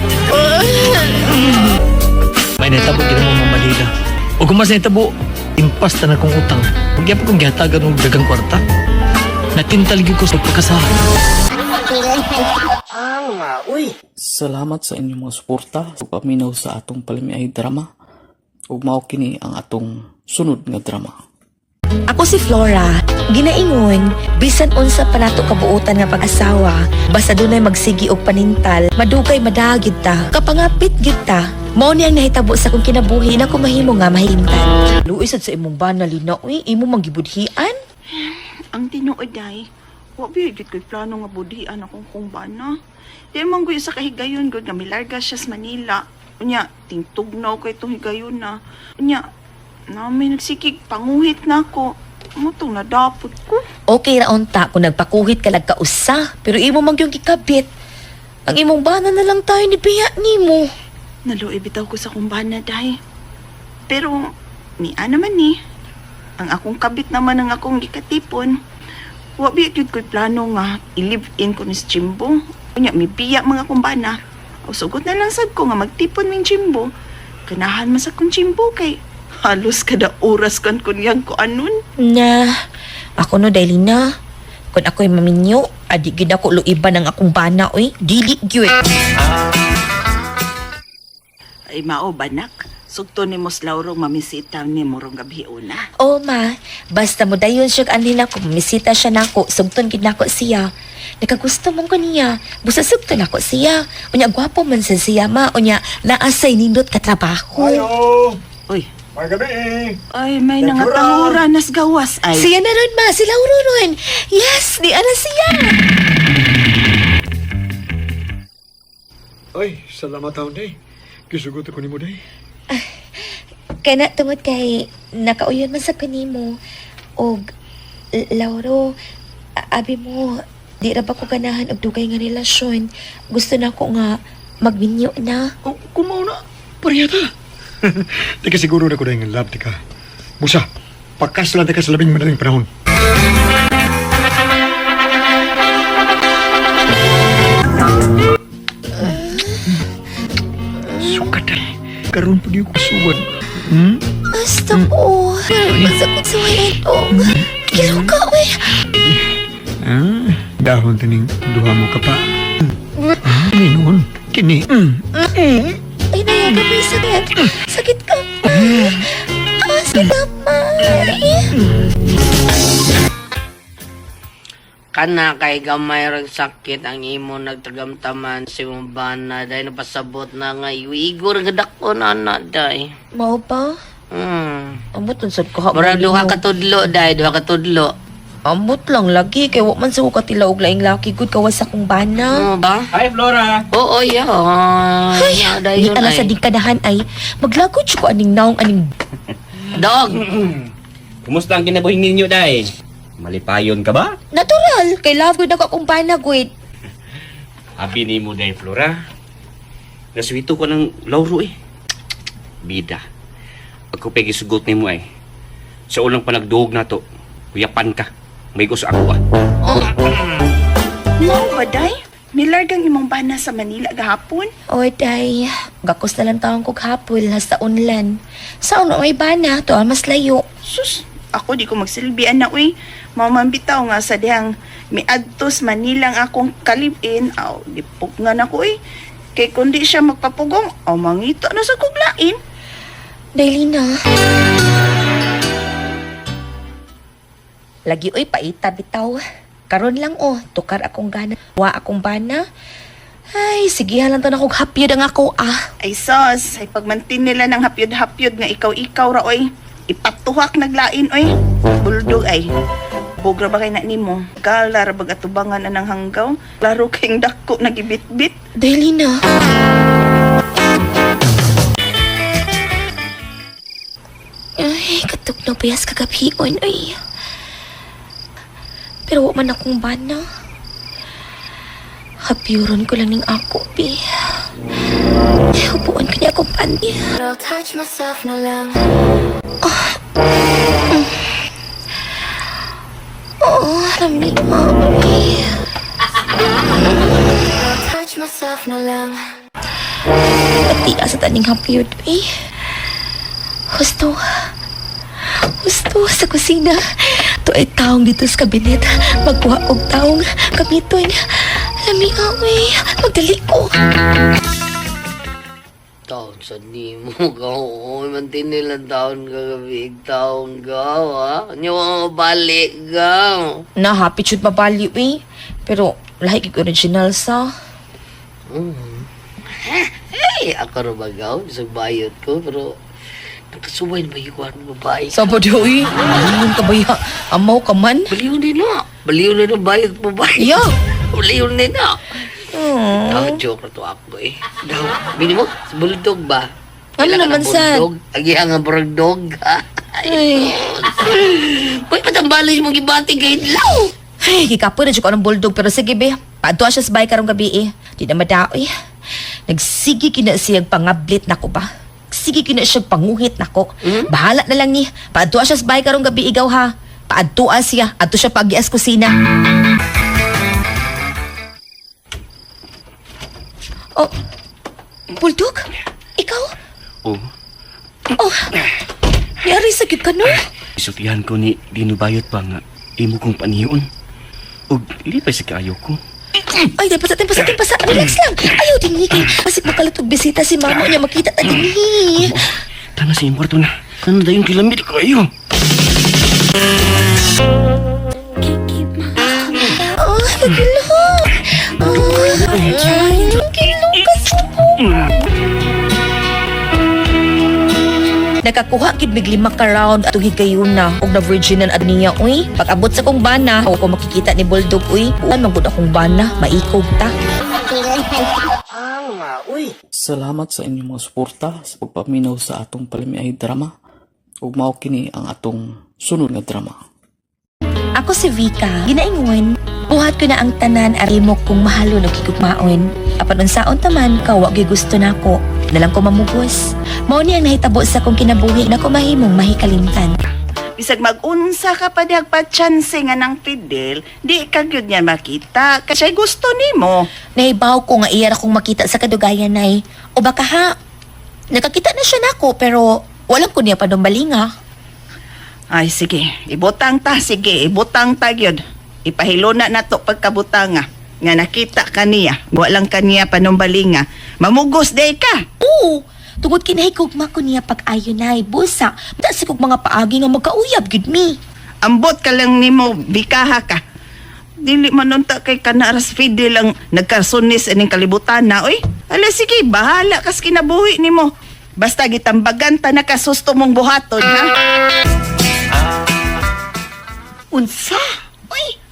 May nahitabo gina mo, Mama Dila. O kung mas nahitabo, impas na na kong utang. Huwag yapon kong gihatagan og dagang kwarta. Natintal gyud ko sa pagkasahan. Salamat sa inyong mga suporta sa paminaw sa atong palamiay drama. Ug mao kini ang atong sunod nga drama. Ako si Flora, ginaingon, bisan unsa pa nato kabuutan nga pag-asawa, basta dunay magsigi og panintal, madugay madagid ta, kapangapit gid ta. Mao ni ang nahitabo sa akong kinabuhi na kumahimo nga mahimtan. Luoy sad sa imong bana lina, uy, imo manggibudhian. Ang tinuod ay, wa ba gyud ko'y plano nga budhian akong kumbana. Di man ko sa kahigayon gud nga milarga siya sa Manila. Unya, tingtugnaw kay itong higayon na. Unya, na may nagsikig panguhit na ako. Mutong nadapot ko. Okay ra unta kung nagpakuhit ka lag kausa, pero imo man gyud gikabit. Ang imong bana na lang tayo ni biya nimo. Naluoy bitaw ko sa kumbana, day. Pero, niya naman ni. Ang akong kabit naman ang akong gikatipon. Wa biya gyud ko'y plano nga i-live-in ko ni si Jimbo. Unya, mibiya mga kumbana. O sugot na lang sad ko nga magtipon ming Jimbo. Kanahan man sa kong Jimbo kay halos kada oras kan kunyang ko anon. Na, ako no dahil na. Kung ako'y maminyo, adi gid ako luiban ang akong bana, oy. Dili gyud. Ay mao banak. Sugto ni Mos Lauro mamisita ni Morong gabi una. Oo, ma. Basta mo dayon siya anhin ako, misita siya nako, sugton gid nako siya. Nakagusto man ko niya. Busa sugton nako siya. Unya gwapo man sa siya, ma. Unya naasay nindot ka trabaho. Uy, May gabi eh. ay may nangatahura nas gawas ay. Siya na ron, ma. Si Lauro ron. Yes, di ana siya. Ay, salamat taon day. Gisugot ako ni mo day. Kana tungod kay nakauyon man sa kanimo. Og Lauro, abi mo, di ra ba ko ganahan og dugay nga relasyon. Gusto na ko nga magminyo na. Oh, kung mao na, pareha ta. Di ka siguro na ko dahil nga love di ka. Busa, pakaslan di ka sa labing madaling panahon. Suka day. Karoon pa ko suwad. Hmm? Basta po. Basta ko sa itong. Kilo ka, uy. Ah, dahon tining duha mo ka pa. Ah, kini noon. Kini. Ay, nayaga may sakit. Sakit ka pa. Ah, sakit kamay. Kana kay gamay rag sakit ang imo nagtagamtaman si imong bana dahil napasabot na nga igo ra dako na na day. Mao pa? Hmm. Amo tun sad ko ha. Murag duha ka tudlo day, duha ka tudlo. Ambot lang lagi kay wa man sa ko katila og laing laki gud kawas akong bana. Oo ba? Hi, Flora. Oo, yeah. Ay, Ay, di ala sa dingkadahan ay maglagod siya ko aning naong aning Dog. Kumusta ang kinabuhi ninyo, day? Malipayon ka ba? Natural kay love gud ako akong bana gud. Abi ni mo, day, Flora. Naswito ko ng lauro eh. Bida. Ako pa'y gisugot ni mo ay. Sa unang panagduog na to, kuyapan ka. May gusto ako ah. Mao ba, day? Milargang imong bana sa Manila gahapon? Oy, day. Gakos na lang taong kog hapol hasta unlan. Sa uno may bana to mas layo. Sus, ako di ko magsilbian na uy. Mao man bitaw nga sa dihang miadtos Manila ang akong kalibin, aw lipok nga nako uy. Kay kundi siya magpapugong, aw mangita na sa kuglain. Dailina. Lagi oy paita bitaw. Karon lang oh, tukar akong gana. Wa akong bana. Ay, sige lang to na kog hapyod ang ako ah. Ay sos, ay pagmantin nila ng hapyod-hapyod nga ikaw-ikaw ra oy. Ipatuhak naglain oy. Bulldog ay. Bogra ba kay na nimo? Gala ra bag atubangan anang hanggaw? Klaro kayong dako nagibitbit. Dailina. Ay, katok na bayas kagabion, ay. Pero wa man akong bana. Hapyuron ko lang ning ako, bi. Upuan ko niya akong panty. I'll touch myself na lang. Oh, lami ay. I'll touch myself na lang. Pati asa taning hapyod, eh. Husto. Husto sa kusina. To ay taong dito sa kabinet. Magkuha og taong gamiton. Lami awi. Magdali ko. Taon sa nimo ka. Oo, mantin nila taon kagabi. Taon ka, ha? Nyo ang balik ka. Na happy chud mabali eh. Pero lahi kig original sa. Hey, ako ra ba gaw? Sa bayot ko, pero nakasuway na ba yung kuwan ng babae? Sa ba di Baliyon ka ba ya? Amaw ka man? Baliw din na. Baliw na ng bayot babae. Yeah. Baliw din na. Daw, joke na to ako eh. Daw, bini mo, sa bulldog ba? Ano Kailangan naman, ng sad? bulldog? Agihan nga burag dog, ha? Ay. Uy, patambalay mong gibati kay Law. Ay, gikapoy na jud ko anong bulldog pero sige be. Paadto siya sa bahay karong gabi eh. Di na madaoy. Nagsige kina siyang pangablit nako ba. Sige kina siya panguhit nako. Bahala na lang ni. Paadto siya sa bahay karong gabi igaw ha. Paadto siya. Adto siya pagias kusina. Oh, Bulldog? Ikaw? Oh, Oh, yari sa gyud ka no? isultihan ko ni Dino Bayot pa nga imo kong paniyon. Ug lipay sa kaayo ko. Ay, dapat sa pasa pasa. Relax lang. Ayaw din kay basig makalatog bisita si mama niya makita ta dinhi. Tama sa iyong kwarto na. Ano dayon kilamit kayo? Oh, kagilo. Oh, kilo ka sa Nakakuha gid mig lima ka round atong higayuna og na virginan ad niya uy. Pag abot sa kong bana, ako ko makikita ni Bulldog uy. Buan man gud akong bana, maikog ta. Salamat sa inyong mga suporta sa pagpaminaw sa atong palamiay drama ug mao kini ang atong sunod nga drama. Ako si Vika, ginaingon. Buhat ko na ang tanan arimo kung mahalon og higugmaon. Apan unsaon taman ka wa gyud gusto nako. Nalang ko mamugos. Mao ni ang nahitabo sa akong kinabuhi na ko mahimong mahikalimtan. Bisag mag-unsa ka pa dihag pa chance nga ng Fidel, di ka gyud niya makita kasi gusto nimo. Nahibaw ko nga iyar akong makita sa kadugayan nay. O baka ha, nakakita na siya nako pero walang ko niya panumbalinga. Ay sige, ibutang ta sige, ibutang ta gyud. Ipahiluna na to pagkabutanga nga nakita kaniya, wa lang kaniya panumbalinga. Mamugos day ka. Oo, tungod kinahigugma ko niya pag-ayo nay. Busa, da sa kog mga paagi nga magkauyab gyud mi. Ambot ka lang nimo bikaha ka. Dili man unta kay kanaras Fidel ang nagkarsunis ining kalibutan na oy. Ala sige, bahala kas kinabuhi nimo. Basta gitambagan ta na kasusto mong buhaton ha. Unsa?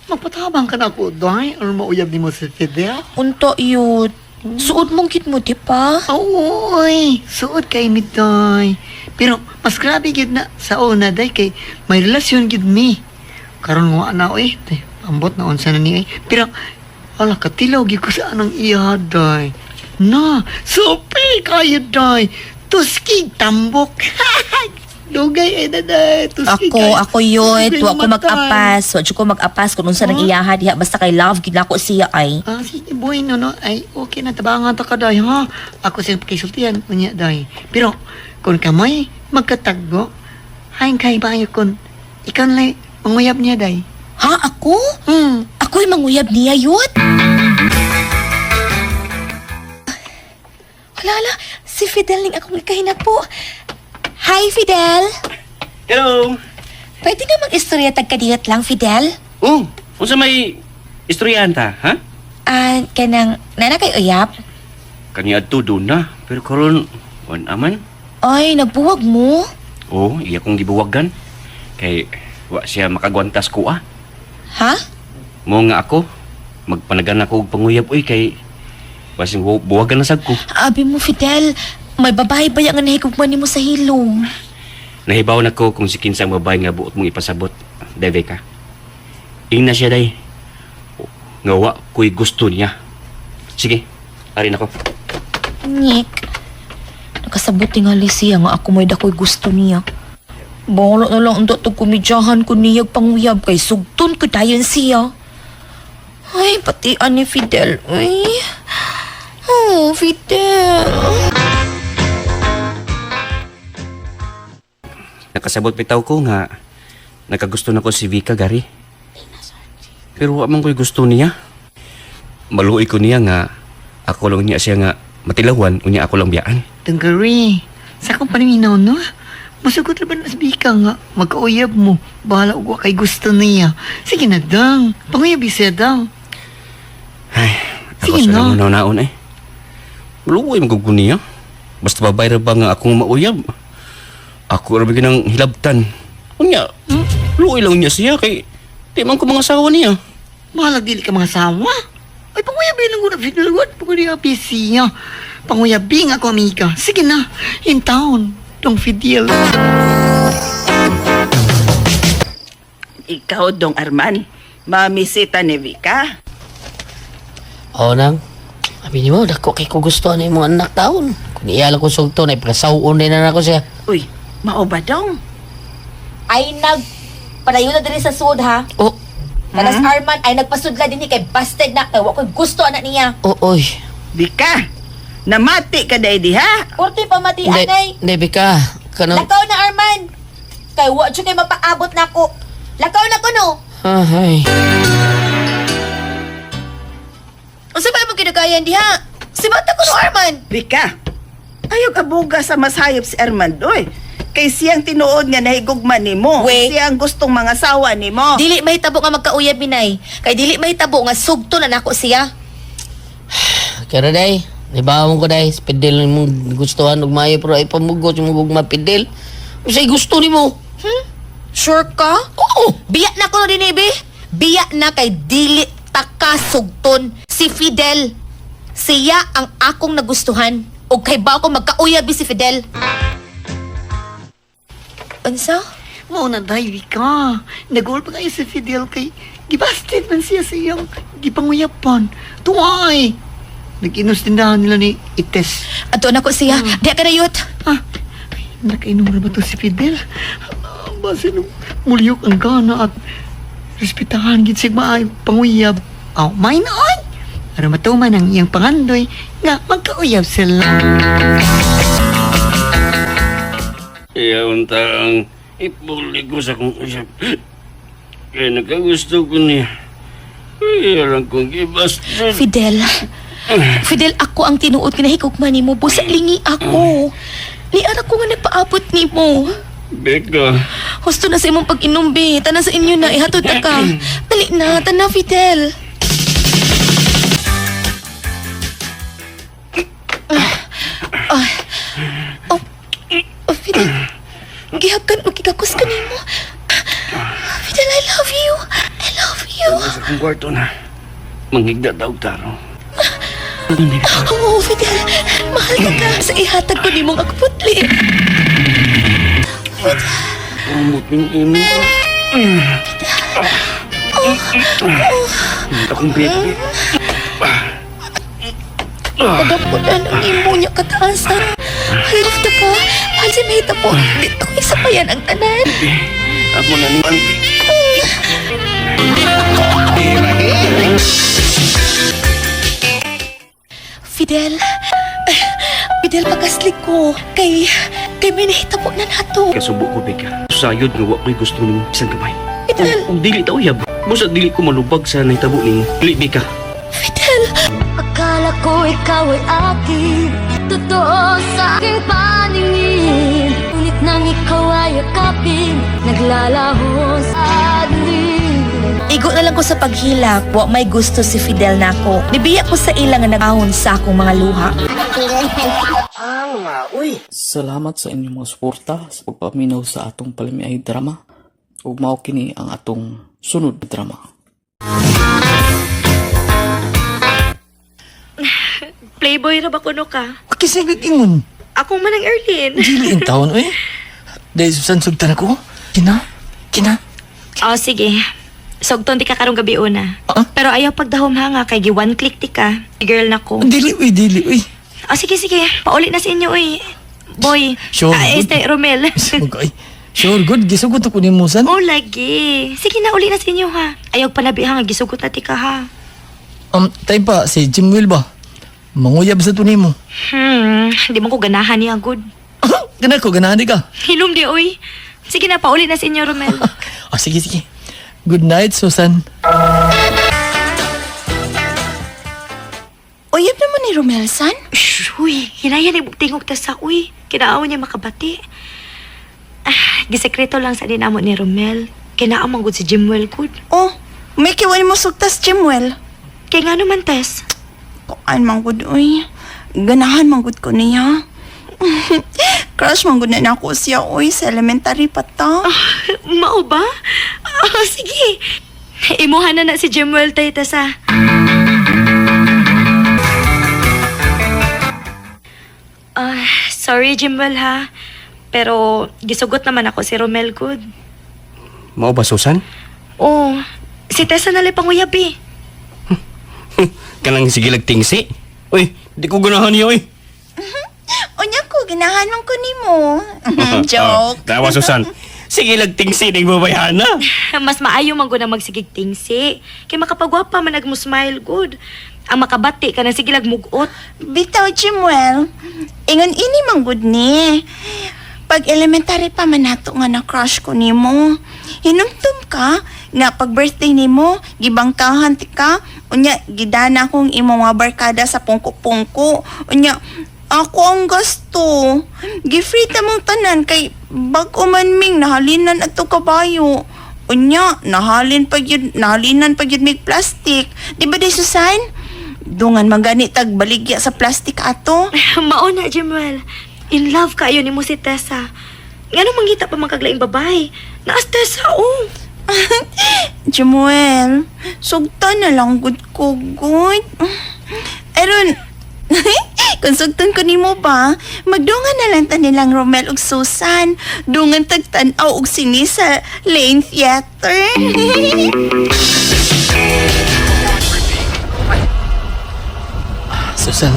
Magpatabang ka na ako, day. Or mauyab ni mo si Fidel? Unta yun. Suod mong gid mo, di pa? Oo, oy. Suod kay mi, day. Pero mas grabe gid na sa una, day, kay may relasyon gid mi. Karon nga na, oy. Day, ambot na unsa na ni, oy. Pero, ala, katilaw gid ko sa anong iya, day. Na, sopi kayo, day. Tuskig tambok. Dugay ay daday. Tuskig Ako, kayo. ako yun. Tuskig Wa ko namatay. mag-apas. Wa jud ko mag-apas kung unsa nang iyaha diha. Basta kay love, gid nako siya ay. Ah, sige, boy, no, no. Ay, okay na, tabangan ta ka, day, ha? Ako siyang pakisultihan, unya, day. Pero, kung kamay, magkatagbo, hain kay bayo kun, ikaw na lang, manguyab niya, day. Ha, ako? Hmm. Ako'y manguyab niya yun? Hala, hala. Si Fidel ning akong po. Hi, Fidel. Hello. Pwede na mag-istorya tagkadiyot lang, Fidel? Oh, unsa may istoryahan ta, ha? Ah, kanang, nana kay uyap? Kaniadto doon na, pero karon wan aman. Ay, nagbuwag mo. Oh, iya kong gibuwagan. Kay wa siya makagwantas ko ah. Ha? Mo nga ako, magpanagan ako og panguyab oy kay basing buwagan na sad ko. Abi mo, Fidel, may babae ba nga nahigugma nimo sa hilom? Nahibaw na ko kung si kinsang babae nga buot mong ipasabot, Deveka. Ingna siya day. Nga wa ko'y gusto niya. Sige, ari nako. Nyek. Nakasabot tingali siya nga ako may dakoy gusto niya. Bahala na lang ang datog komedyahan ko niyag panguyab kay sugton ko dayon siya. Ay, pati ani Fidel. Uy. Oh, Fidel. Nakasabot bitaw ko nga nakagusto na ko si Vika Gary. Pero wa man ko'y gusto niya. Maluoy ko niya nga ako lang niya siya nga matilawan unya ako lang biyaan. Tunggari, sa akong paniminaw, no? Masugot ra ba na sa nga, magkauyab mo, bahala og wa kay gusto niya. Sige na, dang. Panguyab siya, dang. Ay, ako Sige sa na. lang naon eh. Maluoy man gud ko niya. Basta babay ra ba nga akong mauyab. Ako ra ba ginang hilabtan. Unya, luoy lang niya siya kay di man ko mga asawa niya. Mahalag dili ka mga sawa. Ay, panguyabi lang ko na Fidel. What? Panguyabi siya. Panguyabi nga ako, amiga. Sige na. In town. Dong Fidel. Ikaw, Dong Arman, mamisita ni Vika. Oo nang. Abi nimo dako kay ko gusto ani imong anak taon. Kung iya lang ko sugton ay pagkasawon din na nako siya. Uy, mao ba dong? Ay, nag... Padayon na diri sa sud, ha? Oh, Talas Arman ay nagpasudla din ni kay busted na kay wa ko'y gusto anak niya. oh, oy. Vika, namati ka day diha. Kurto'y pamati, Hindi, anay. hindi Bika. Kanang Lakaw na, Arman! Kay wa jud kay mapaabot nako. Lakaw na ko no. Ay. Unsa ba imong kinagayan diha? Si bata ko no, Arman. Vika, ayaw abuga sa masayop si Armand, oy. Kay siyang tinuod nga nahigugma nimo. We. Siyang gustong mga sawa nimo. Dili mahitabo nga magkauyab minay. Kay dili mahitabo nga sugto na nako siya. Kaya day, nibawon ko day, Fidel imong gustuhan og maayo pero ay pamugot imong gugma Fidel. Unsay gusto nimo? Sure ka? Oo. Biya na ko no dinhi, be. Biya na kay dili taka sugton si Fidel. Siya ang akong nagustuhan. Og kay ba ako magkauyab si Fidel. Unsa? Mao na, day, Vika. Nag-uol pa kayo si Fidel kay gibasted man siya sa iyang gipanguyapan. Tuway! Nag-inos tindahan nila ni Ites. Ato na ko siya. Diha ka na yut. Ah, ay, nakainom na ba to si Fidel? Ah, base nung muliyok ang gana at respetahan gid sig maayo panguyab. Aw, mine on! Para matuman ang iyang pangandoy nga magkauyab sila. Iya unta ang ipuli ko sa kong usap. Kaya nakagusto ko niya. Iya lang kong gibasted. Fidel. Fidel, ako ang tinuod nga nahigugma nimo. Busa lingi ako. Ni ara ko nga nagpaabot nimo. Beka, Husto na sa imong pag-inom, be. Tanan sa inyo na. Ihatod na ka. Dali na. Tana, Fidel. Ah. Oh, oh, Fidel. Gihagan o gigakos ka nimo. Fidel, I love you. I love you. kwarto na. Manghigda daw tarong. Oo, Fidel. Mahal ka ka. Sa ihatag ko nimong agputli. Umot ng imo. Akong baby. Pagapunan ang imo niya kataasan. Halif ta ka. Mahal si Meta po. Dito kay sapayan ang tanan. Ako na ni Fidel. Fidel, pagkaslig ko. Kay may nahitabo na nato. Kasubo ko, Beka. Sayod nga wa ko'y gusto nimo bisan gamay. Fidel! Kung dili ta uyab, busa dili ko malubag sa nahitabo nimo. Dili, Beka. Fidel! Akala ko ikaw ay akin. Totoo sa aking paningin. Ngunit nang ikaw ay akapin, naglalaho sa dilim. Igo na lang ko sa paghilak, wa may gusto si Fidel nako. Nibiya ko sa ila nga nagahon sa akong mga luha. Salamat sa inyong mga suporta sa pagpaminaw sa atong palamiay drama. Ug mao kini ang atong sunod na drama. Playboy ra ba kuno ka? Kasi nag-ingon. Ako man ang Erlene. Dili in taon, eh. Dahil Susan, sugtan ako. Kina? Kina? Oh, sige. Sugton di ka karong gabi una. Pero ayaw pagdahom ha nga kay gi one click ti ka. Girl na ko. Dili, uy, dili, uy. Oh, sige, sige. Pauli na sa inyo, uy. Boy. Sure. Ah, este, Romel. Okay. Sure, good. Gisugot ako ni Musan. Oh, lagi. Sige na, uli na sa inyo ha. Ayaw palabi ha nga gisugot na ti ka ha. Tayo pa, si Jimwell ba? Manguyab sa tunay mo. Di mo ko ganahan niya, good. Gana ko, ganahan di ka. Hilom di, uy. Sige na, pauli na sa inyo, Romel. Ah, sige, sige. Good night, Susan. Uyab naman ni Romel, san? Shh, uy. Hinaya ni tingog ta sa, uy. Kinaaw niya makabati. Ah, gisekreto lang sa dinamo ni Romel. Kinaaw man gud si Jimwell, good. Oh, may kiwan mo sugtas, Jimwell. Kay nga naman, Tess. Kuan man gud uy. Ganahan man gud ko niya. Crush man gud na nako siya uy sa elementary pa ta. Mao ba? Ah, sige. Imuha na na si Jimwell tay, Tess, ah. Ah, sorry, Jimwell, ha. Pero gisugot naman ako si Romel, good. Mao ba, Susan? Oh, si Tessa na lang panguyab eh. Kanang sige lagtingsi. Uy, di ko ganahan niyo, uy. Unya ko ganahan man ko nimo. Joke. Oh, tawa, Susan. Sige lagtingsi ning babayhana. Mas maayo man gud na magsigig tingsi. Kay makapagwapa man nagmo smile good. Ang makabati ka na sige lag mugot. Bitaw Jimwell. Ingon ini man gud ni. Pag elementary pa man nato nga na crush ko nimo. Hinumdum ka nga pag birthday nimo, gibangkahan ti ka, unya gidana akong imong mga barkada sa pungko-pungko. Unya ako ang gasto. Gi-free ta mong tanan kay bag-o man ming nahalinan adto kabayo. Unya nahalin pa gyud nahalinan pa gyud mig plastic. Di ba di Susan? Dungan man gani tag baligya sa plastic ato. Mao na Jimwell. In love kayo nimo si Tessa. Ngano mangita pa man kaglaing babae? Naas Tessa oh. Jimuel, sugtan na lang gud ko, gud. Aron, kung sugtan ko nimo ba, magdungan na lang ta nilang Romel ug Susan. Dungan tagtan-aw og sini sa Lane Theater. Susan,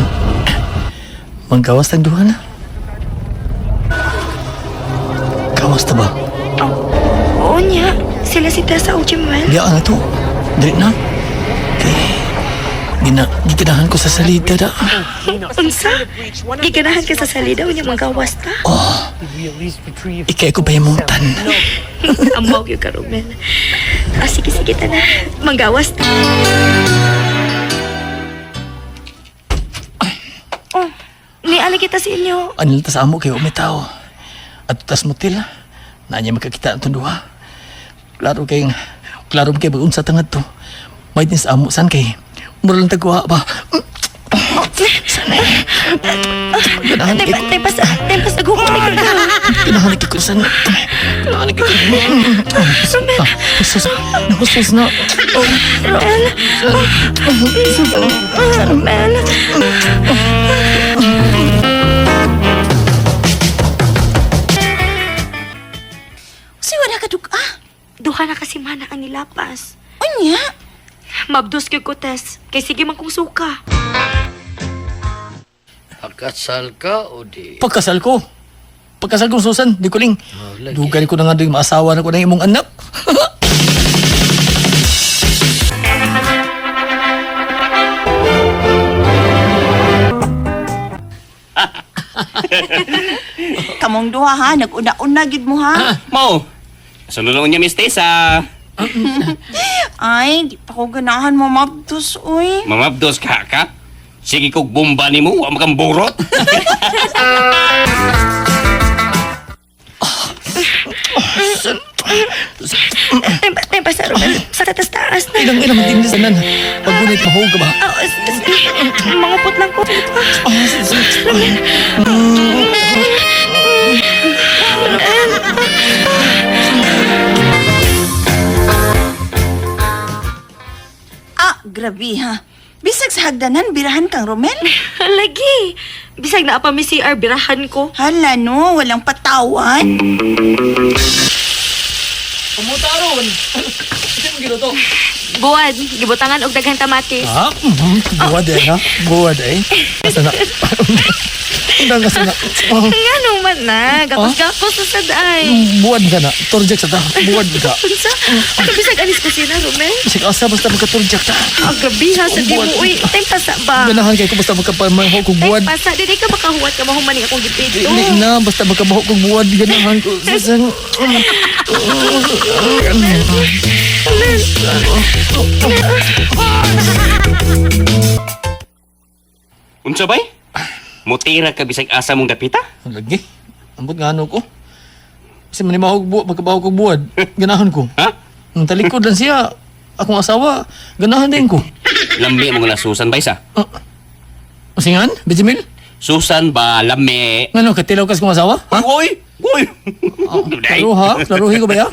manggawas tang duha na. Gawas ta ba? Oo niya. Sila si Tessa o Jimwell. Biya na to. Dili na. Kay, gina, giganahan ko sa salida da. Unsa? Giganahan ka sa salida unya manggawas ta. Oh, ikay ko pa yung mong tan. Amaw gyud ka Romel. Ah, sige sige ta na. Manggawas ta. Oh, niali kita sa inyo. Anil ta sa amo kayo umitaw. At tas motil. Na niya makakita ang duha. Klaro kay klaro kay bagun sa tangad to. May din sa amo san kay mura lang tagwa ba. Ganahan Tay, kay tay, pas, tay, pas, naghuhumay ka. Ganahan kay ko san. Ganahan kay ko. Romel. Husos. Nahusos na. Romel. Romel. Unsay wala ka dug-a? Duha na kasi mana ang nilapas. Unya? Mabdos kay ko, Tess. Kay sige man kong suka. Pagkasal ka o di? Pagkasal ko. Pagkasal ko, Susan, di ko ling. lagi. Dugan ko na nga doon, maasawa na ko na imong anak. Kamong duha ha, nag-una-una gid mo ha. Mao. Sunod niya Miss Tessa. Ay, di pa ko ganahan mo mabdos, uy. Mamabdos ka ka. Sige kog bomba nimo, wa makang burot. Tay, tay, pas, Romel. Sa taas-taas na. Ilang ilang din sa nan. Paggunit mahog ka ba? Oh, mangupot lang ko. Romel. Romel. Ah, grabe ha. Bisag sa hagdanan, birahan kang Romel. Lagi. Bisag na pa mi CR, birahan ko. Hala no, walang patawan. Kumuta aron. Kasi mo giluto. Buwad, gibutangan og daghang kamatis. Ah, buwad eh, ha? Buwad eh. Asa na? Undang ka sana. Oh, Nga naman na, gakos-gakos na sad ay. Buwad ka na. Torjak sa ta. Buwad ka. Unsa? Ano bisag alis kusina, Romel? Bisag asa basta magka-torjak ta. Ah, grabe ha, sa di mo. Uy, time pasa ba? Ganahan kay ko basta magkapamaho kog Time buwad. pasa, di ka makahuwat ka mahumaning akong gipito. Dili na basta magkabaho kog buwad ganahan ko. Susan. Unsa bay? Mutira ka bisag asa mong dapita? Lagi. Ambot nga ano ko. Kasi manimahog buwad, magkabaho kog buwad. Ganahan ko. Ha? Ang talikod lang siya. Akong asawa, ganahan din ko. Lami mo nga na Susan bay sa. Masingan, Benjamin? Susan ba lami? Ngano, katilaw kas kong asawa? Ha? Uy! Uy! Klaro ha? Klaruhin ko ba ya?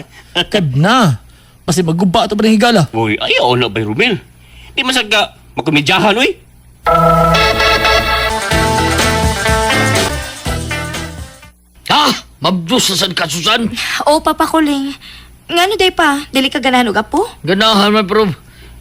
Keb na. Kasi maguba ito pa ng higala. Uy, ayaw na bay Romel. Di man sad ka magkomedyahan uy. Ha? Mabdos na sad ka, Susan. Oh, Papa Kuling. Ngano day pa? Dili ka ganahan og apo? Ganahan man, pero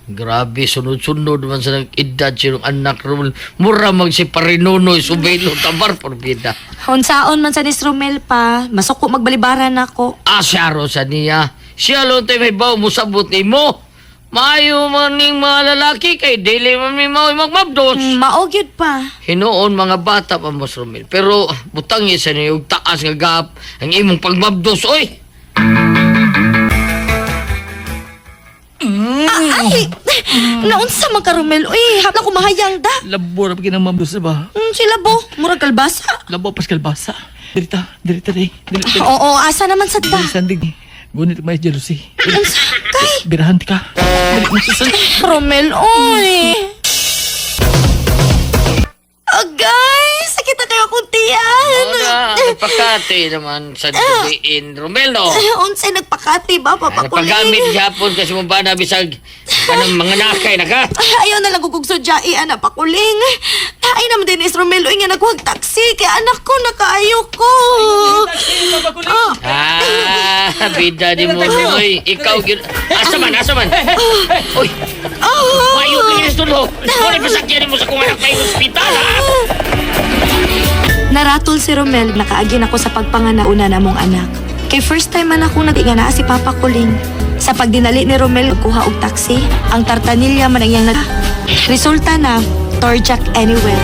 grabe, sunod-sunod man sa nag-edad siyang anak Romel. Mura mag si Parinonoy, Subelo, Tabar, Porbida. Unsaon man sa ni Romel pa, masuko magbalibaran nako. Asyaro sa niya. Siya lang tayo may baw musabot ni mo. Maayo man ning mga lalaki kay dili man mi mao magmabdos. Mao gyud pa. Hinuon mga bata pa mo Romel. Pero butang isa ni og taas nga gap ang imong pagmabdos oy. Ay, naunsa man ka Romel? Uy, hapla ko mahayang da. Labo na pag mabdos ba? Sila bo, murag kalbasa. Labo pas kalbasa. Dirita, dirita day. Dirita. Oo, asa naman sa ta? Sandig. Gunit may jealousy. Unsa kay? Birahan ka. Dili mo Susan. Romel, oy. Agay, sakit na kayo akong tiyan. Wala, nagpakati naman sa dubiin Romel no. Unsay nagpakati ba, Papa Kuling? Napagamit gyapon kasi mo ba na bisag kanang mga nakay na ka. Ayaw na lang kung sudyai, anak pakuling. Ay naman din is Romel, uy nga naghuwag taxi. Kaya anak ko, nakaayo ko. Ah, Ah, bida di mo oy. Ikaw gyud. Asa man, asa man. Oy. Wayo kini tulo. Wala pasakyan mo sa kung anak kay ospital ha. Naratol si Romel, nakaagin ako sa pagpanganak una na mong anak. Kay first time man ako nag na si Papa Kuling. Sa pagdinali ni Romel, kuha og taxi, ang tartanilya man ang iyang nag... Resulta na, torjak anywhere.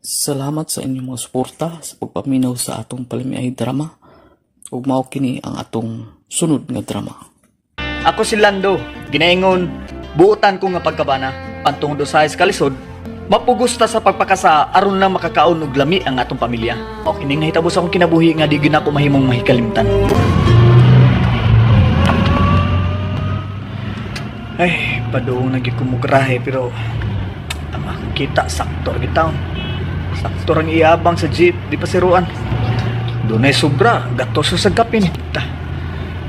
Salamat sa inyong mga suporta sa pagpaminaw sa atong palamiay drama. Ug mao kini ang atong sunod nga drama. Ako si Lando, ginaingon, buotan ko nga pagkabana, pantungod sa kalisod, mapugusta sa pagpakasa aron lang makakaon og lami ang atong pamilya. O kining nahitabo sa akong kinabuhi nga di gyud nako mahimong mahikalimtan. Ay, paduong na gyud ko mugrahe pero ang akong kita sakto ra gitaon. Sakto rang iabang sa jeep, di pa siruan. Dunay sobra, gatos sa kapin. Ta.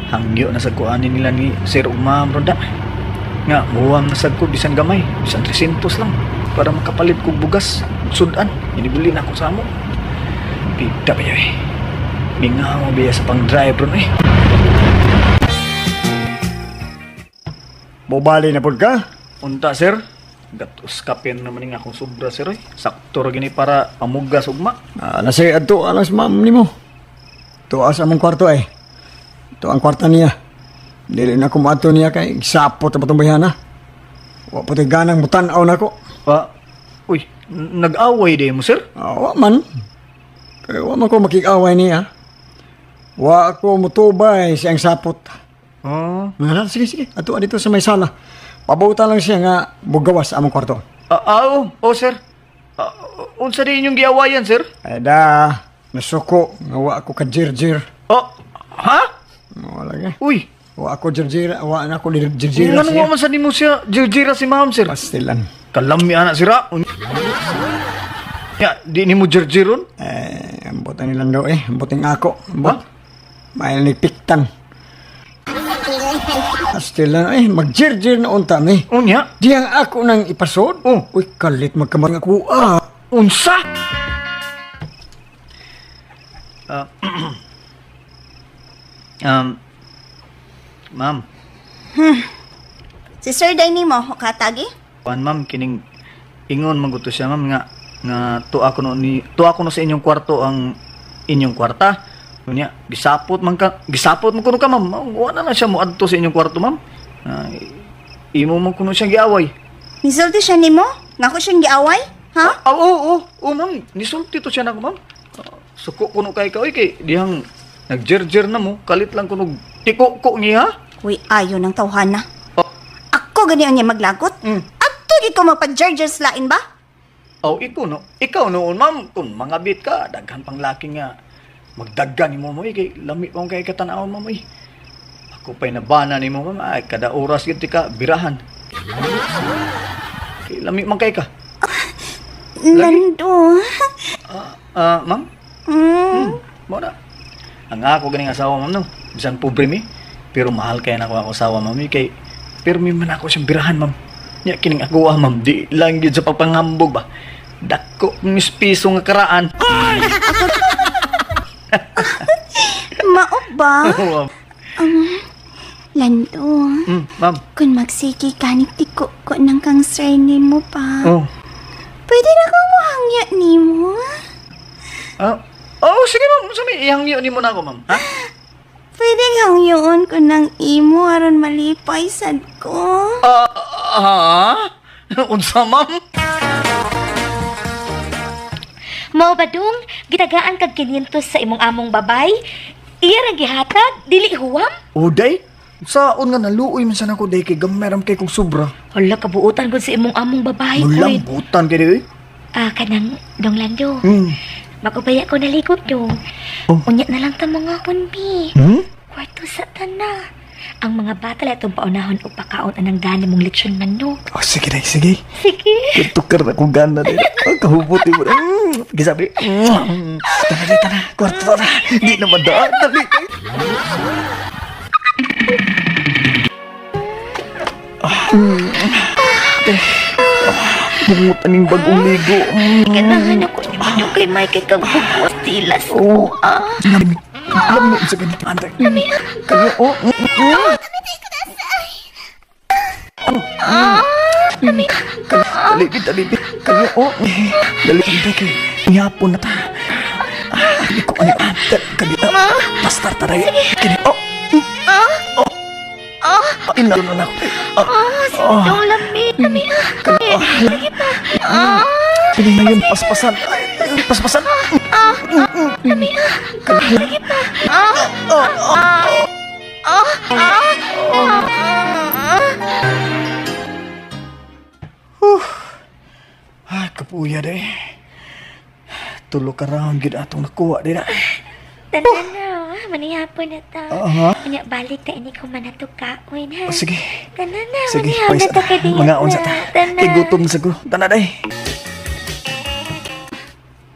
Hangyo na sa kuanin nila ni Sir ug Ma'am Ronda. Nga, muwang na sad ko bisan gamay, bisan 300 lang para makapalit kog bugas, sudan, inibuli na ako sa amo. Bida ba eh. Mingaw biya sa pang-drive ron eh. Mobali na pud ka? Unta sir, gatos kapin naman nga akong sobra sir eh. Sakto ra gini para pamugas ugma. Ah, nasa adto alas ma'am nimo. Tuwa sa among kwarto ay. Ito ang kwarta niya. Dili na ko moadto niya kay sapot na patong bayhana. Wa pa to'y ganang mutan-aw nako. Pa, uy, nag-away di mo sir? Ah, wa man. Kay wa man ko makig-away niya. Wa ako mutubay siyang sapot. Oh. Nga, sige, sige. Ato dito sa may sala. Pabutan lang siya nga bugawas sa among kwarto. Ah, ah, oh, oh sir. Ah, unsa di inyong giawayan sir? Ay da, nasuko nga wa ako ka jirjir. Oh, ha? Wala ka. Uy, Wa ako jirjira, wa na ako jirjira ngano siya. wa man sa nimo siya jirjira si ma'am sir? Pastilan. Kalami anak sira. Ya, di nimo jirjiron? Eh, ambot ang nilang daw eh. Ambot ang ako. Ambot. May nagpiktan. Pastilan eh, magjirjir na unta mi. Unya? Di ang ako nang ipasod. Oh. Uy, kalit magkamang ako. Ah. Unsa? Ah, um, ma'am, Si Sir day nimo, katagi? kuan ma'am kining ingon man gud to siya ma'am nga nga tuwa ko no ni tuwa ko no sa inyong kwarto ang inyong kwarta. Unya, gisapot man ka, gisapot man kuno ka ma'am. Wa na lang siya moadto sa inyong kwarto ma'am. Ah, imo man kuno siya giaway. Nisulti siya nimo? Nga ko siyang giaway? Ha? Ah, oo, oo, oo, ma'am. Nisulti to siya nako, ma'am. Ah, suko kuno kay ka, oy, kay dihang nagjerjer na mo, kalit lang kuno tiko ko niya. Uy, ayo ng tawhana. Oh. Ako gani ang niya maglagot? Mm. Adto gid ko magpa-jerjer sa lain ba? Oh, ikaw no, ikaw noon, ma'am, kung mga bit ka, daghan pang laki nga magdaggan nimo mo, eh, kay lami pa kay katanawon ma'am, eh. Ako pa'y nabana nimo, ma'am, ay kada oras gid ka birahan. Kay lami man kay ka. Nando. Ah, ma'am, Mm. Mo na. Ang ako ganing asawa ma'am no. Bisan pobre mi, pero mahal kay nako ako asawa ma'am eh, kay pero mi man ako siyang birahan ma'am. Nya kining ako ah ma'am di lang gyud sa pagpangambog ba. Dako ng piso nga karaan. Mao ba? Ma'am. Lando. Ma'am. Kung magsige ka ni tiko ko ng kang sir nimo pa. Oh. Pwede na kong muhangyo nimo. Ah, oh, sige ma'am, unsa may ihangyo nimo na ako ma'am, ha? Pwede hangyoon ko ng imo aron malipay sad ko. Ah, ah, unsa ma'am? Mao ba dong, gitagaan kag 500 sa imong among babay? Iya ra gihatag, dili huwam? Uday? Saon nga naluoy man sana ko day kay gamay ram kay kog sobra. Hala, kabuutan gud sa imong among babay. Koy. Mulambutan kay day. Ah, kanang dong Lando. Mm. Magubaya ko naligot dong. Oh. Unya na lang ta mga hunbi. Hmm? Kwarto sa tana. Ang mga bata lang itong paunahon o pakaon anang gana mong lechon manok. Oh, sige day, sige. Sige. Tukar na kong gana din. Ang kahubot mo. Gisabi. Tara, dali, tara. Kwarto na. Di na madaan. Dali. Bungot aning bagong ligo. Ganahan ako ni Manong kay Mike kag bugos tilas Oh. ko. Ah. Lami sa ganito. Ante. Kayo, oh. Dali, dali, kayo, oh. Dali, dali, kayo. Ngapon na ta. Ah, Hindi ko ano. Kali, Basta taray. Kini, oh. Oh. Ina na ako. Ah, dong lami. Lami. Sige pa. Ah. Kini na yun, paspasan. Ay, paspasan. Lami. Sige pa. Ah. Ah. Ah. Ah. Ay, kapuya day. Tulo ka round gid atong nakuha day na. Tanan na. Manihapon na ta. Ah, ha? Unya, balik ta ini ko man ato kaon, ha? Oh, sige. Tana na, Sige, manihapon na ta kay Mga unsa ta. Tana. Kay gutom sa ko. Tana day.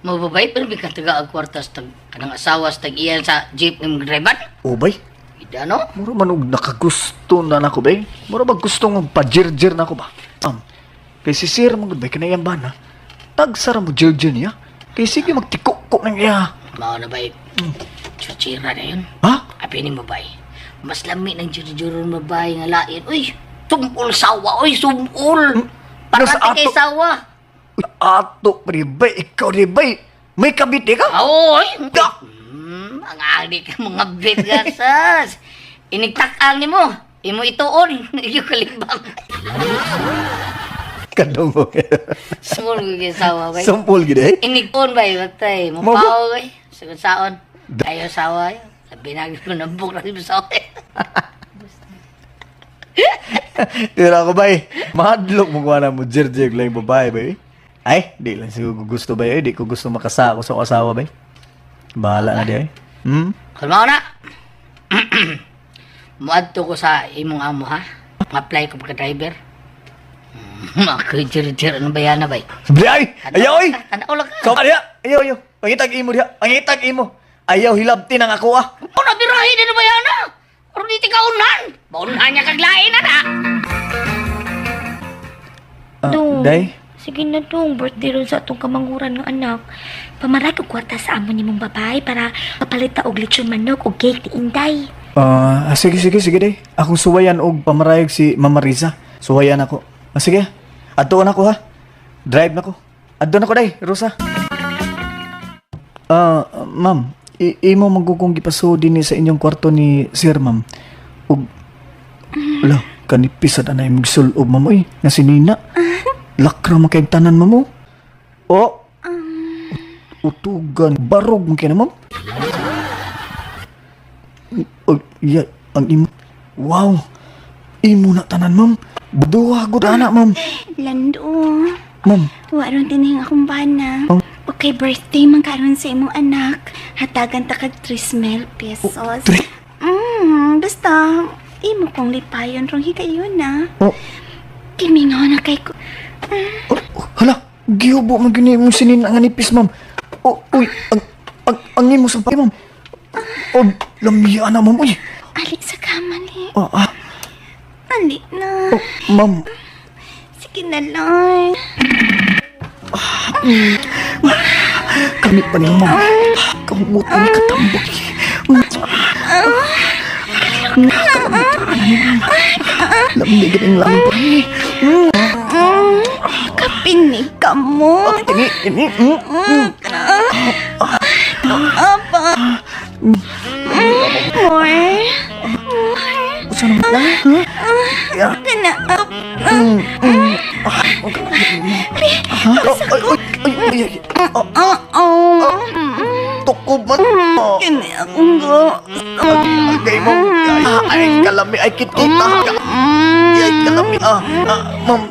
Mababay pero bi kataga ang kwarta sa tag kanang asawa sa tag iyan sa jeep ng driver. Ubay. Ida no? Mura man og nakagusto na nako bay. Mura ba gusto nga pajirjir na ako ba? Kay si Sir man gud bay kanay ang bana. Tagsara mo jirjir niya. Kay sige magtikok nang iya. Mao na bay. Chuchira na yun. Ha? Abi ni babay. Mas lami ng jurjuron babay nga lain. Uy, sumul sawa. Uy, sumul. Para Nasa kay ato. sawa. Uy, ato pre bay, ikaw pre bay. May kabit ka? Oy. Da! Ang ali ka mga bigasas. Inigtak-ang nimo. Imo ituon. Iyo kalibang. Kadungog. Sumul kay sawa bay. Sumpol gid eh. Inigtuon bay batay. Mo ba? Mapao bay. Sagot saon. Ayo sawa. Sabi na ko nabuk na sa sawa. Tira ko bay. Mahadlok mo kuha na mo jirjir lang yung babae bay. Ay, di lang siguro gusto bay. Di ko gusto makasako sa akong asawa bay. Bahala na di ay. Hmm? Kalma na. Muadto ko sa imong amo ha. Ma-apply ko pagka-driver. Ako jir-jir ano ba yan na bay? Sabi ay! Ayaw ay! Tanaw lang ka. Kaw diha! Ayaw ayaw! Pangitag imo diha! Pangitag imo! Ayaw hilabti nang ako ah! Ano birahin ano ba yan na? Aron di ka unan. Baunahan niya kag lain na na. Dong. Day? Sige na dong, birthday ron sa atong kamanghuran ng anak. Pamarag og kwarta sa amo nimong babae para papalit ta og lechon manok og cake ni Inday. Ah, sige sige sige day. Akong suwayan og pamarayag si Mama Riza. Suwayan ako. Ah, sige. Adto na ako ha. Drive na ko. Adto na ko day, Rosa. Ah, ma'am, imo magukong gipasuod dinhi sa inyong kwarto ni Sir, ma'am. Ug Ala, kanipisad anay imong gisulob, ma'am oy, nga si Nina. Lakra man kayong tanan, ma'am. Oh. Oh. Utugan, barog man kay na, ma'am. Oh, iya, ang imo. Wow. Imo na tanan, ma'am. Buduha gud ana, ma'am. Lando, Ma'am, wa ron dinhi ang akong bana. Oh. Okay, birthday man karon sa imong anak. Hatagan ta kag 3,000 pesos. tre- Basta imo kong lipayon rong higayon na. Oh. Kimingaw na kay ko. Oh, oh, hala, gihubo man gyud imong sinina nga nipis, ma'am. Oh, uy, ang imo sa pa, ma'am. Oh, lamiya na, ma'am. Uy. Ali sa kama ni. Ah, ah, Ali na. oh, ma'am. Sige na lang. Kami pa ni ma'am. Kamot ni katambok. Lamig ang lamig. Kapinig ka mo. Ini, ini. Apa? More. Usa na ba? Ha? Ya. Kana. Ha? Oh, ay, ay, ay, ay, ay. Oh, Oo. tukob man. Oh. Kini akong go. Ay, mo. Ay, ay, kalami. Ay, kitita. Ay, kalami. Ah, ah, ma'am.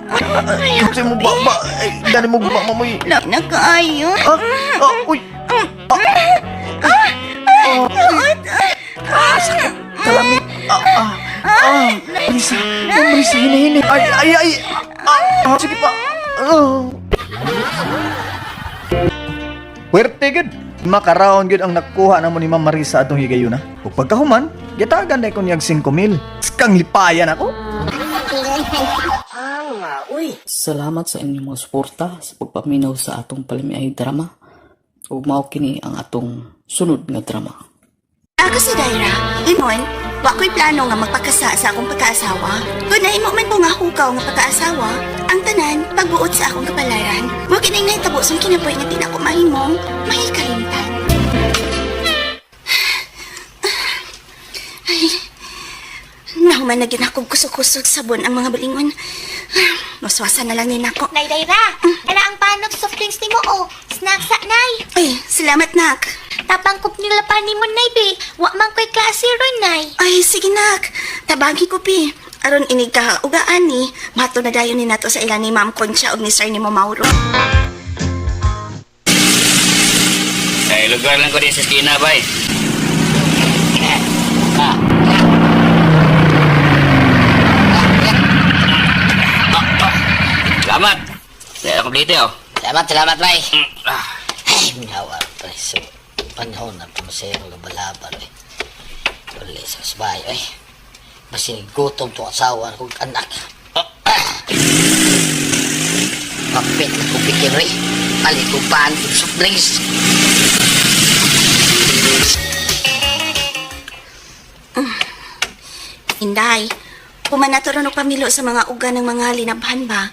Kasi mo ba, ba, ay, gani mo ba, ma'am, uy. Na na kaayo. Ah, ah, uy. Ah, ah, ah, sakit. Kalami. Ah, ah, ah. Marisa, ma'am, Marisa, hinahina. Ay, ay, ay. Ah, ah, sige pa. Ah. Puwerte gud. Makaraon gud ang nakuha namo ni Ma'am Marisa atong higayuna. Ug pagkahuman, gitagan na ko niyag 5,000. Kang lipayan ako. Salamat sa inyong mga suporta sa pagpaminaw sa atong palamiay drama. Ug mao kini ang atong sunod nga drama. Ako si Daira. Ingon, wa ko'y plano nga magpakasa sa akong pagkaasawa. Kung nahimo man ko nga hugaw nga pagkaasawa, ang tanan pagbuot sa akong kapalaran. Wa kining nahitabo sa kinabuhi nga di na ako mahimong mahikalimtan. Ay, nahuman na gid ako kusog-kusog sabon ang mga balingon. Maswasa na lang ni nako. Nay Dayra, ara ang panog soft drinks nimo oh. Snacks sa nay. Ay, salamat nak. Tapang kup nila pa nimo nay be. Wa man koy klase ron nay. Ay, sige nak. Tabagi ko pi. Aron inig ka ugaan ni, mato na dayon ni nato sa ilan ni Ma'am Concha og ni Sir ni Mo Mauro. Ay, lugar lang ko din sa esquina, bay. Salamat. Kaya kompleto oh. Salamat, salamat, bay. Ay, minawa pa so panahon na pumasero labalabal eh. Wala sa sabay eh. Basin gutom tong asawa kong anak. Kapit na kong pikir eh. Palit kong paan kong soft drinks. Inday, pumanato ron og pamilo sa mga uga ng mga linabhan ba?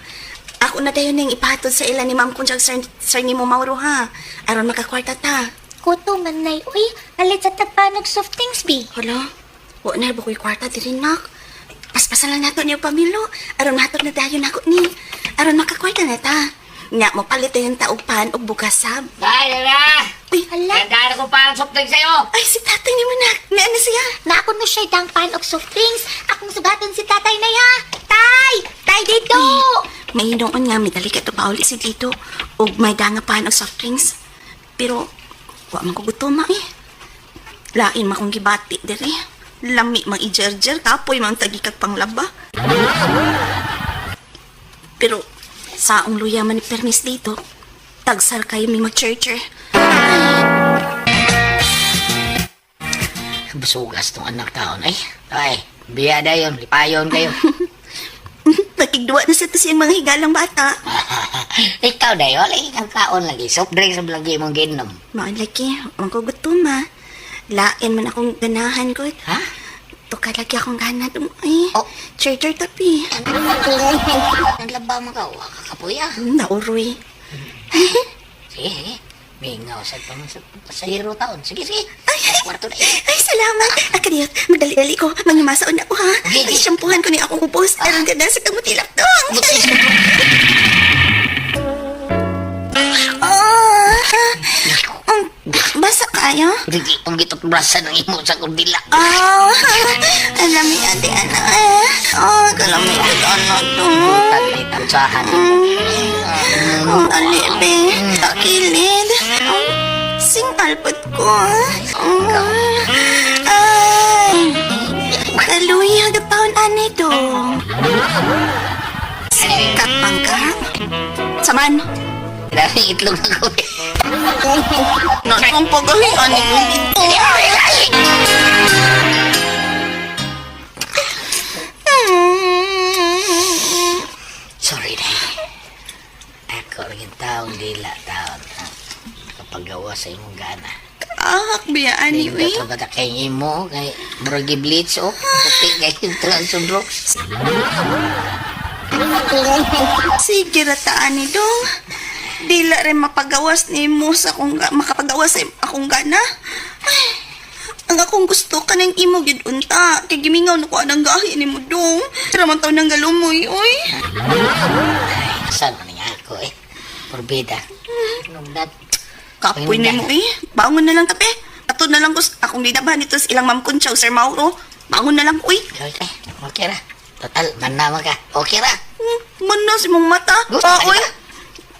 Ako na dayon ning ipahatod sa ila ni Ma'am Conchag sir, sir nimo Mauro ha. Aron makakwarta ta. Kuto man nay, uy, alit sa tagpanog soft things bi. Hala, wa na ba ko'y kwarta diri nak? Paspasan lang nato niyo pamilo. Aron mahatod na dayon ako ni. Aron makakwarta na ta. Nya mo palit dayon ta og pan og bugasab. Ay, Lala! Uy, Hala. Gandaan akong paan soft drinks sa'yo! Ay, si tatay ni mo nak. Nga na siya. Na ako na siya dang pan og soft drinks. Akong sugaton si tatay na ya. Tay! Tay dito! May hinoon nga, may dali ka to pauli si Dito. Og may danga pan og soft drinks. Pero, wa man ko gutom eh. Lain makong gibati diri. Lami mang ijerjer, kapoy mang tagikag panglaba. Pero, saong luya man ni permis dito, tagsar kayo may mag-churcher. Basugas tong anak taon ay. Ay, biya dayon, lipayon kayo. Nakigduwa na sa to siyang mga higalang bata. Ikaw dayon, ay kang kaon lagi. Soft drinks ang lagi mong ginom. Maon lagi, ang ko gutom ah. Lain man akong ganahan ko. Ha? Tuka lagi akong gana dum ay. Oh. Churcher tapi. Ang laba mo ka, wa ka kapuya. Nauroy. Sige, sige. Mingaw sa pang sa pasahero taon. Sige, sige. Kwarto na. Ay, salamat. Akaniyot, magdali-dali ko. Mangimasaon ako ha. Okay, Ay, okay. shampoohan ko ni akong ubos. Aron ka na sa kamutilap dong. Ah, basa kayo? Hindi, ang gitutbrasan ng imo sa kundila. Ah, alam ni ate ana eh. Ah, kalami ate ana to. Tatay, tansahan. Ang alibi, takilid. Ang sing alpot ko. Ah, ay, kaluya taon ani do. Sikat pangka. Saman. Daming itlog na ko. Nasaan pagahi ani ko ito. Sorry na. Ako rin taong dila taon. Kapagawa sa imong gana. Ah, biyaan ni Hindi ka ba kay imo kay murag bleach oh. Puti kay transundrox. Sige rataan ni dong. Dila rin mapagawas ni mo sa akong makapagawas sa akong gana. Ay, ang akong gusto kanang imo gid unta kay gimingaw na ko anang gahi ni mo dong. Tara man taw nang galumoy oy. Ay, saan man nga ako eh. Porbida. Nung dat. Kapoy ni mo eh. Bangon na lang kape. Atod na lang ko akong dinabahan nito sa ilang ma'am Concha o Sir Mauro. Bangon na lang ko eh. Okay, okay ra. Total, man naman ka. Okay ra. Man na si mong mata. Gusto Ah, ka oy. ba?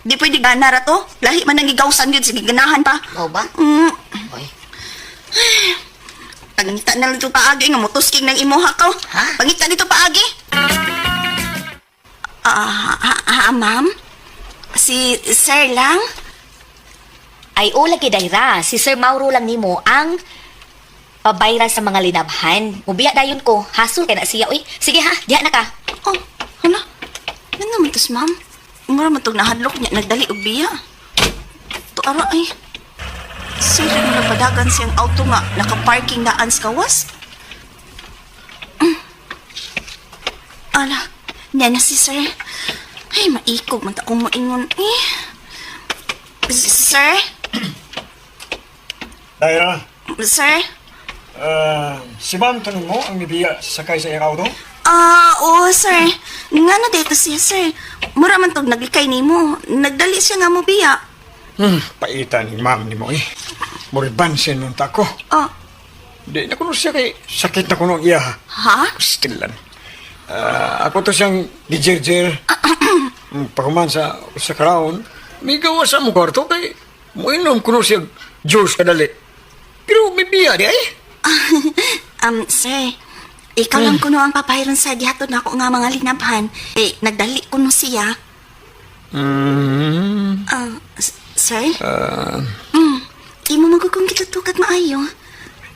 Di pwede gana ra to. Lahi man ang gigawsan yun. Sige, ganahan pa. Mau ba? Mm. Oy, Pangita na lang ito paagi nga motusking ng imo hakaw. Ha? Pangita dito paagi. Ah, ah, ah, ma'am? Si Sir lang? Ay, o lagi dayra, si Sir Mauro lang nimo ang pabayra sa mga linabhan. Mubiya dayon ko, hasol kay na siya uy. Sige ha, diha na ka. Oh, hala. Yan naman tos, ma'am. Mura man tog nahadlok niya, nagdali og biya. To ara ay. Sir, mo nagpadagan siyang auto nga nakaparking daan sa kawas. Ala, niya na si sir. Ay, maikog man ta akong moingon eh. Sir? Daira, Sir? si ma'am tanong mo ang mibiya sakay sa iyang auto? Ah, oo, sir. Nga na dito siya, sir. Mura man tog naglikay nimo. Nagdali siya nga mo biya. Paita ni ma'am ni mo eh. Muribansin nun ta ko. Oh, Di na kuno siya kay sakit na kuno ang iya. ha? Stilan. Ah, ako to siyang gijerjer. Pagkuman sa sa crown, may gawa sa among kwarto kay muinom kuno siya juice kadali. Pero may biya di ay. Sir, ikaw lang kuno ang papahiron sa gihatod na ako nga mga linabhan. Eh, nagdali kuno siya. Ah, sir? Imo man ko kung kitutukag maayo.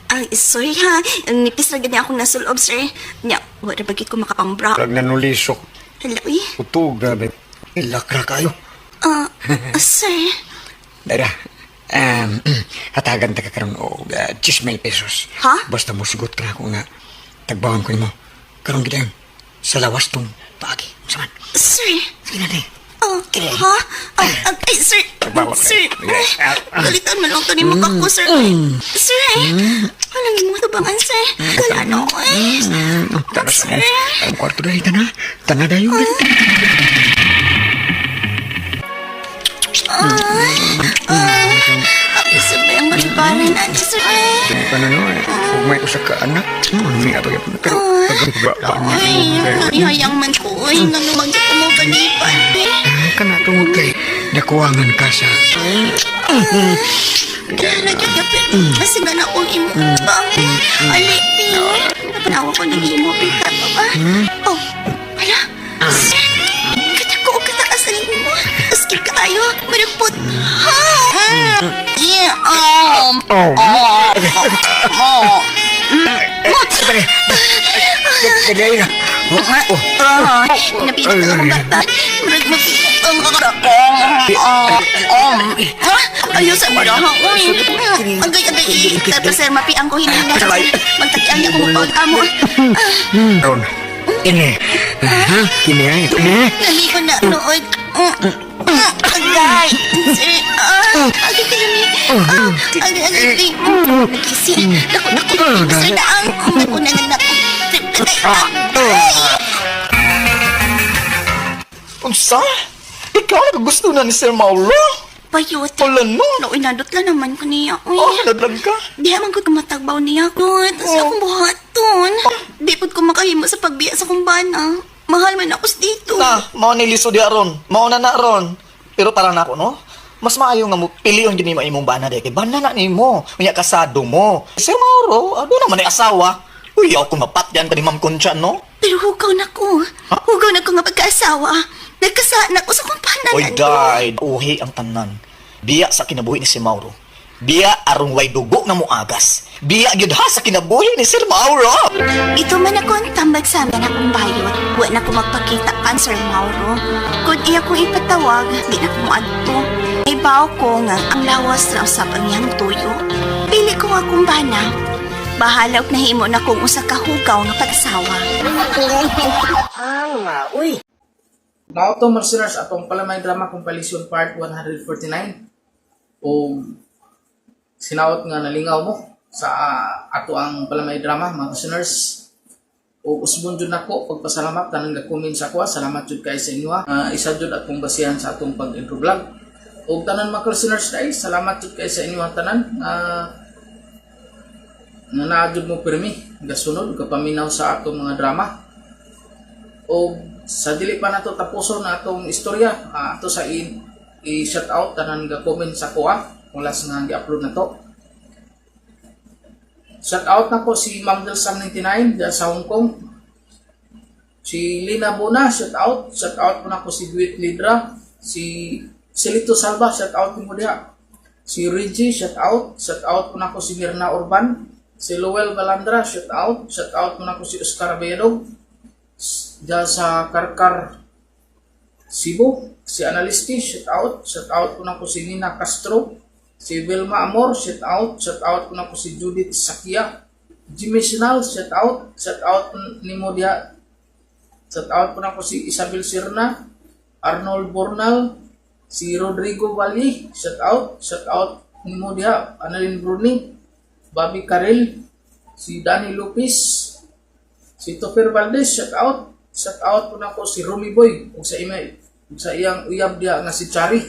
Ay, sorry ha. Nipis ra gani akong nasulob, sir. Nya, wala ba gid ko makapangbra. Kag nanulisok. Hala, uy. Utog, grabe. Ilakra kayo. Ah, sir. Dara, hatagan ta ka karon og 10,000 pesos. Ha? Basta musugot ka na ako nga tagbawan ko nimo. Karon gid sa lawas tong paagi. Unsa man? Sir. Sige na, day. Oh, ha? Ah, ah, ay, sir. Tagbawa ka. Sir. Sige. Ah, ah. Galitan man lang to ni mukha ko, sir. Sir, eh. Walang imo tubangan, sir. Wala na ako, eh. Tara sa Sir. ang kwarto dahil tana. Tana dayon. Ay, sir, ba yung balibaran na, sir? Dili pa na no eh. Ug may usa ka anak. May abag pero pag Ay, hayang man ko, ay. Nga naman sa mo ganipan, eh. Kana tungod kay nakuwangan ka sa Kaya na dyan nga, pero kasi nga na akong imo bang. Alipi. Napanawa ko ng imo, pita pa ba? Oh, hala. Sir, katako o kataasan mo. Aski kaayo, maragpot. Ha? Yeah, Oh. Oh. Dali na. Oh. Ah, Napilit ang akong bata. Murag mapilit ang Ha? Ayaw sa mura ha. Uy. Agay, agay. Tapos sir, mapiang ko hininga. Magtakian niya kung mapag-amo. Ron. Ini. Ha? Kini ay. Ini. Nami ko na nood. Agay. Sir, ah. Agay ka nami. Ah, Agay, agay, agay. Nagkisi. Naku, naku. Sir, daang. Naku, na, na, naku. Agay, agay. Unsa? Ikaw nagagusto na ni Sir Mauro? Payot. Wala no. Naku, inadot lang naman ko niya. Uy. Oh, nadlag ka. Di man ko matagbaw niya ko. Tapos akong buhaton. Di pod ko makahimo sa pagbiya sa kong bana. Mahal man ako sa dito. Na, mao ni liso di aron. Mao na na ron. Pero para na ako, no? Mas maayo nga mo pilion gid nimo imong bana di kay bana na nimo. Unya kasado mo. Sir Mauro, ado naman ni asawa. Uy, ako mapatyan ka ni Ma'am Concha, no? Pero hugaw na ko. Hugaw na ko nga pagkaasawa. Nagkasaan ako sa kong bana Oy, na day, uhi ang tanan. Biya sa kinabuhi ni si Mauro. Biya arong way dugo nga moagas. Biya gyud ha sa kinabuhi ni Sir Mauro. Ito man ako ang tambag sa amin akong bayot. Wa na ko magpakita kan Sir Mauro. Kung iya kong ipatawag, di na ko moadto. Ibaw ko nga ang lawas na usap ang iyang tuyo. Pili ko nga akong bana. Bahala og nahimo na kong usa ka hugaw nga pag-asawa. Mao to mga listeners, atong palamay drama compilation part 149 o sinaot nga nalingaw mo sa ato ang palamay drama mga listeners. O usbon jud nako pagpasalamat tanang ga-comment sa kuha. Salamat jud kay sa inyo. Isa jud atong basihan sa atong pag-intro vlog. O tanan mga listeners dai, salamat jud kay sa inyo tanan. Nga naa jud mo pirmi gasunod gapaminaw sa atong mga drama. O sa dili pa nato tapuson na atong istorya, ato sa i-shout out tanan ga comment sa kuha mula sa nga gi-upload na to. Shout out na ko si Ma'am Del Sam 99 dyan sa Hong Kong. Si Lina Bona, shout out. Shout out po na ko si Duit Lidra. Si Silito Salva, shout out mo diha. Si Reggie, shout out. Shout out po na ko si Mirna Urban. Si Lowell Balandra, shout out. Shout out po na ko si Oscar Bedog. Diyan sa Karkar Cebu, si Analisti, shout out. Shout out po na ko si Nina Castro. Si Vilma Amor, shout out. Shout out po na ko si Judith Sakia. Jimmy Sinal, shout out. Shout out po nimo diha. Shout out po na ko si Isabel Sirna, Arnold Bornal, si Rodrigo Valle, shout out. Shout out nimo diha, Annalyn Bruni, Bobby Carril, si Danny Lopez, si Topher Valdez, shout out. Shout out po na ko si Rumi Boy ug sa ima ug sa iyang uyab diha nga si Chari,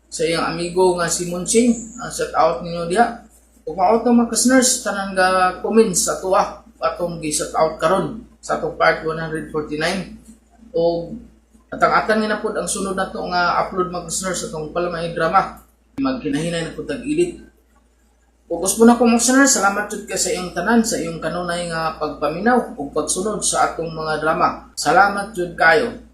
sa iyang amigo nga si Monching, shout out ninyo diha. Ug mao to mga listeners, tanan ga comments sa tuwa atong gi-shout out karon sa atong part 149. Og atang-atang na pod ang sunod nato nga upload mga listeners sa atong palamay drama. Magkinahinay na pod tag edit. Ug gusto na ko mga listeners, salamat jud kay sa iyong tanan, sa iyong kanunay nga pagpaminaw ug pagsunod sa atong mga drama. Salamat jud kayo.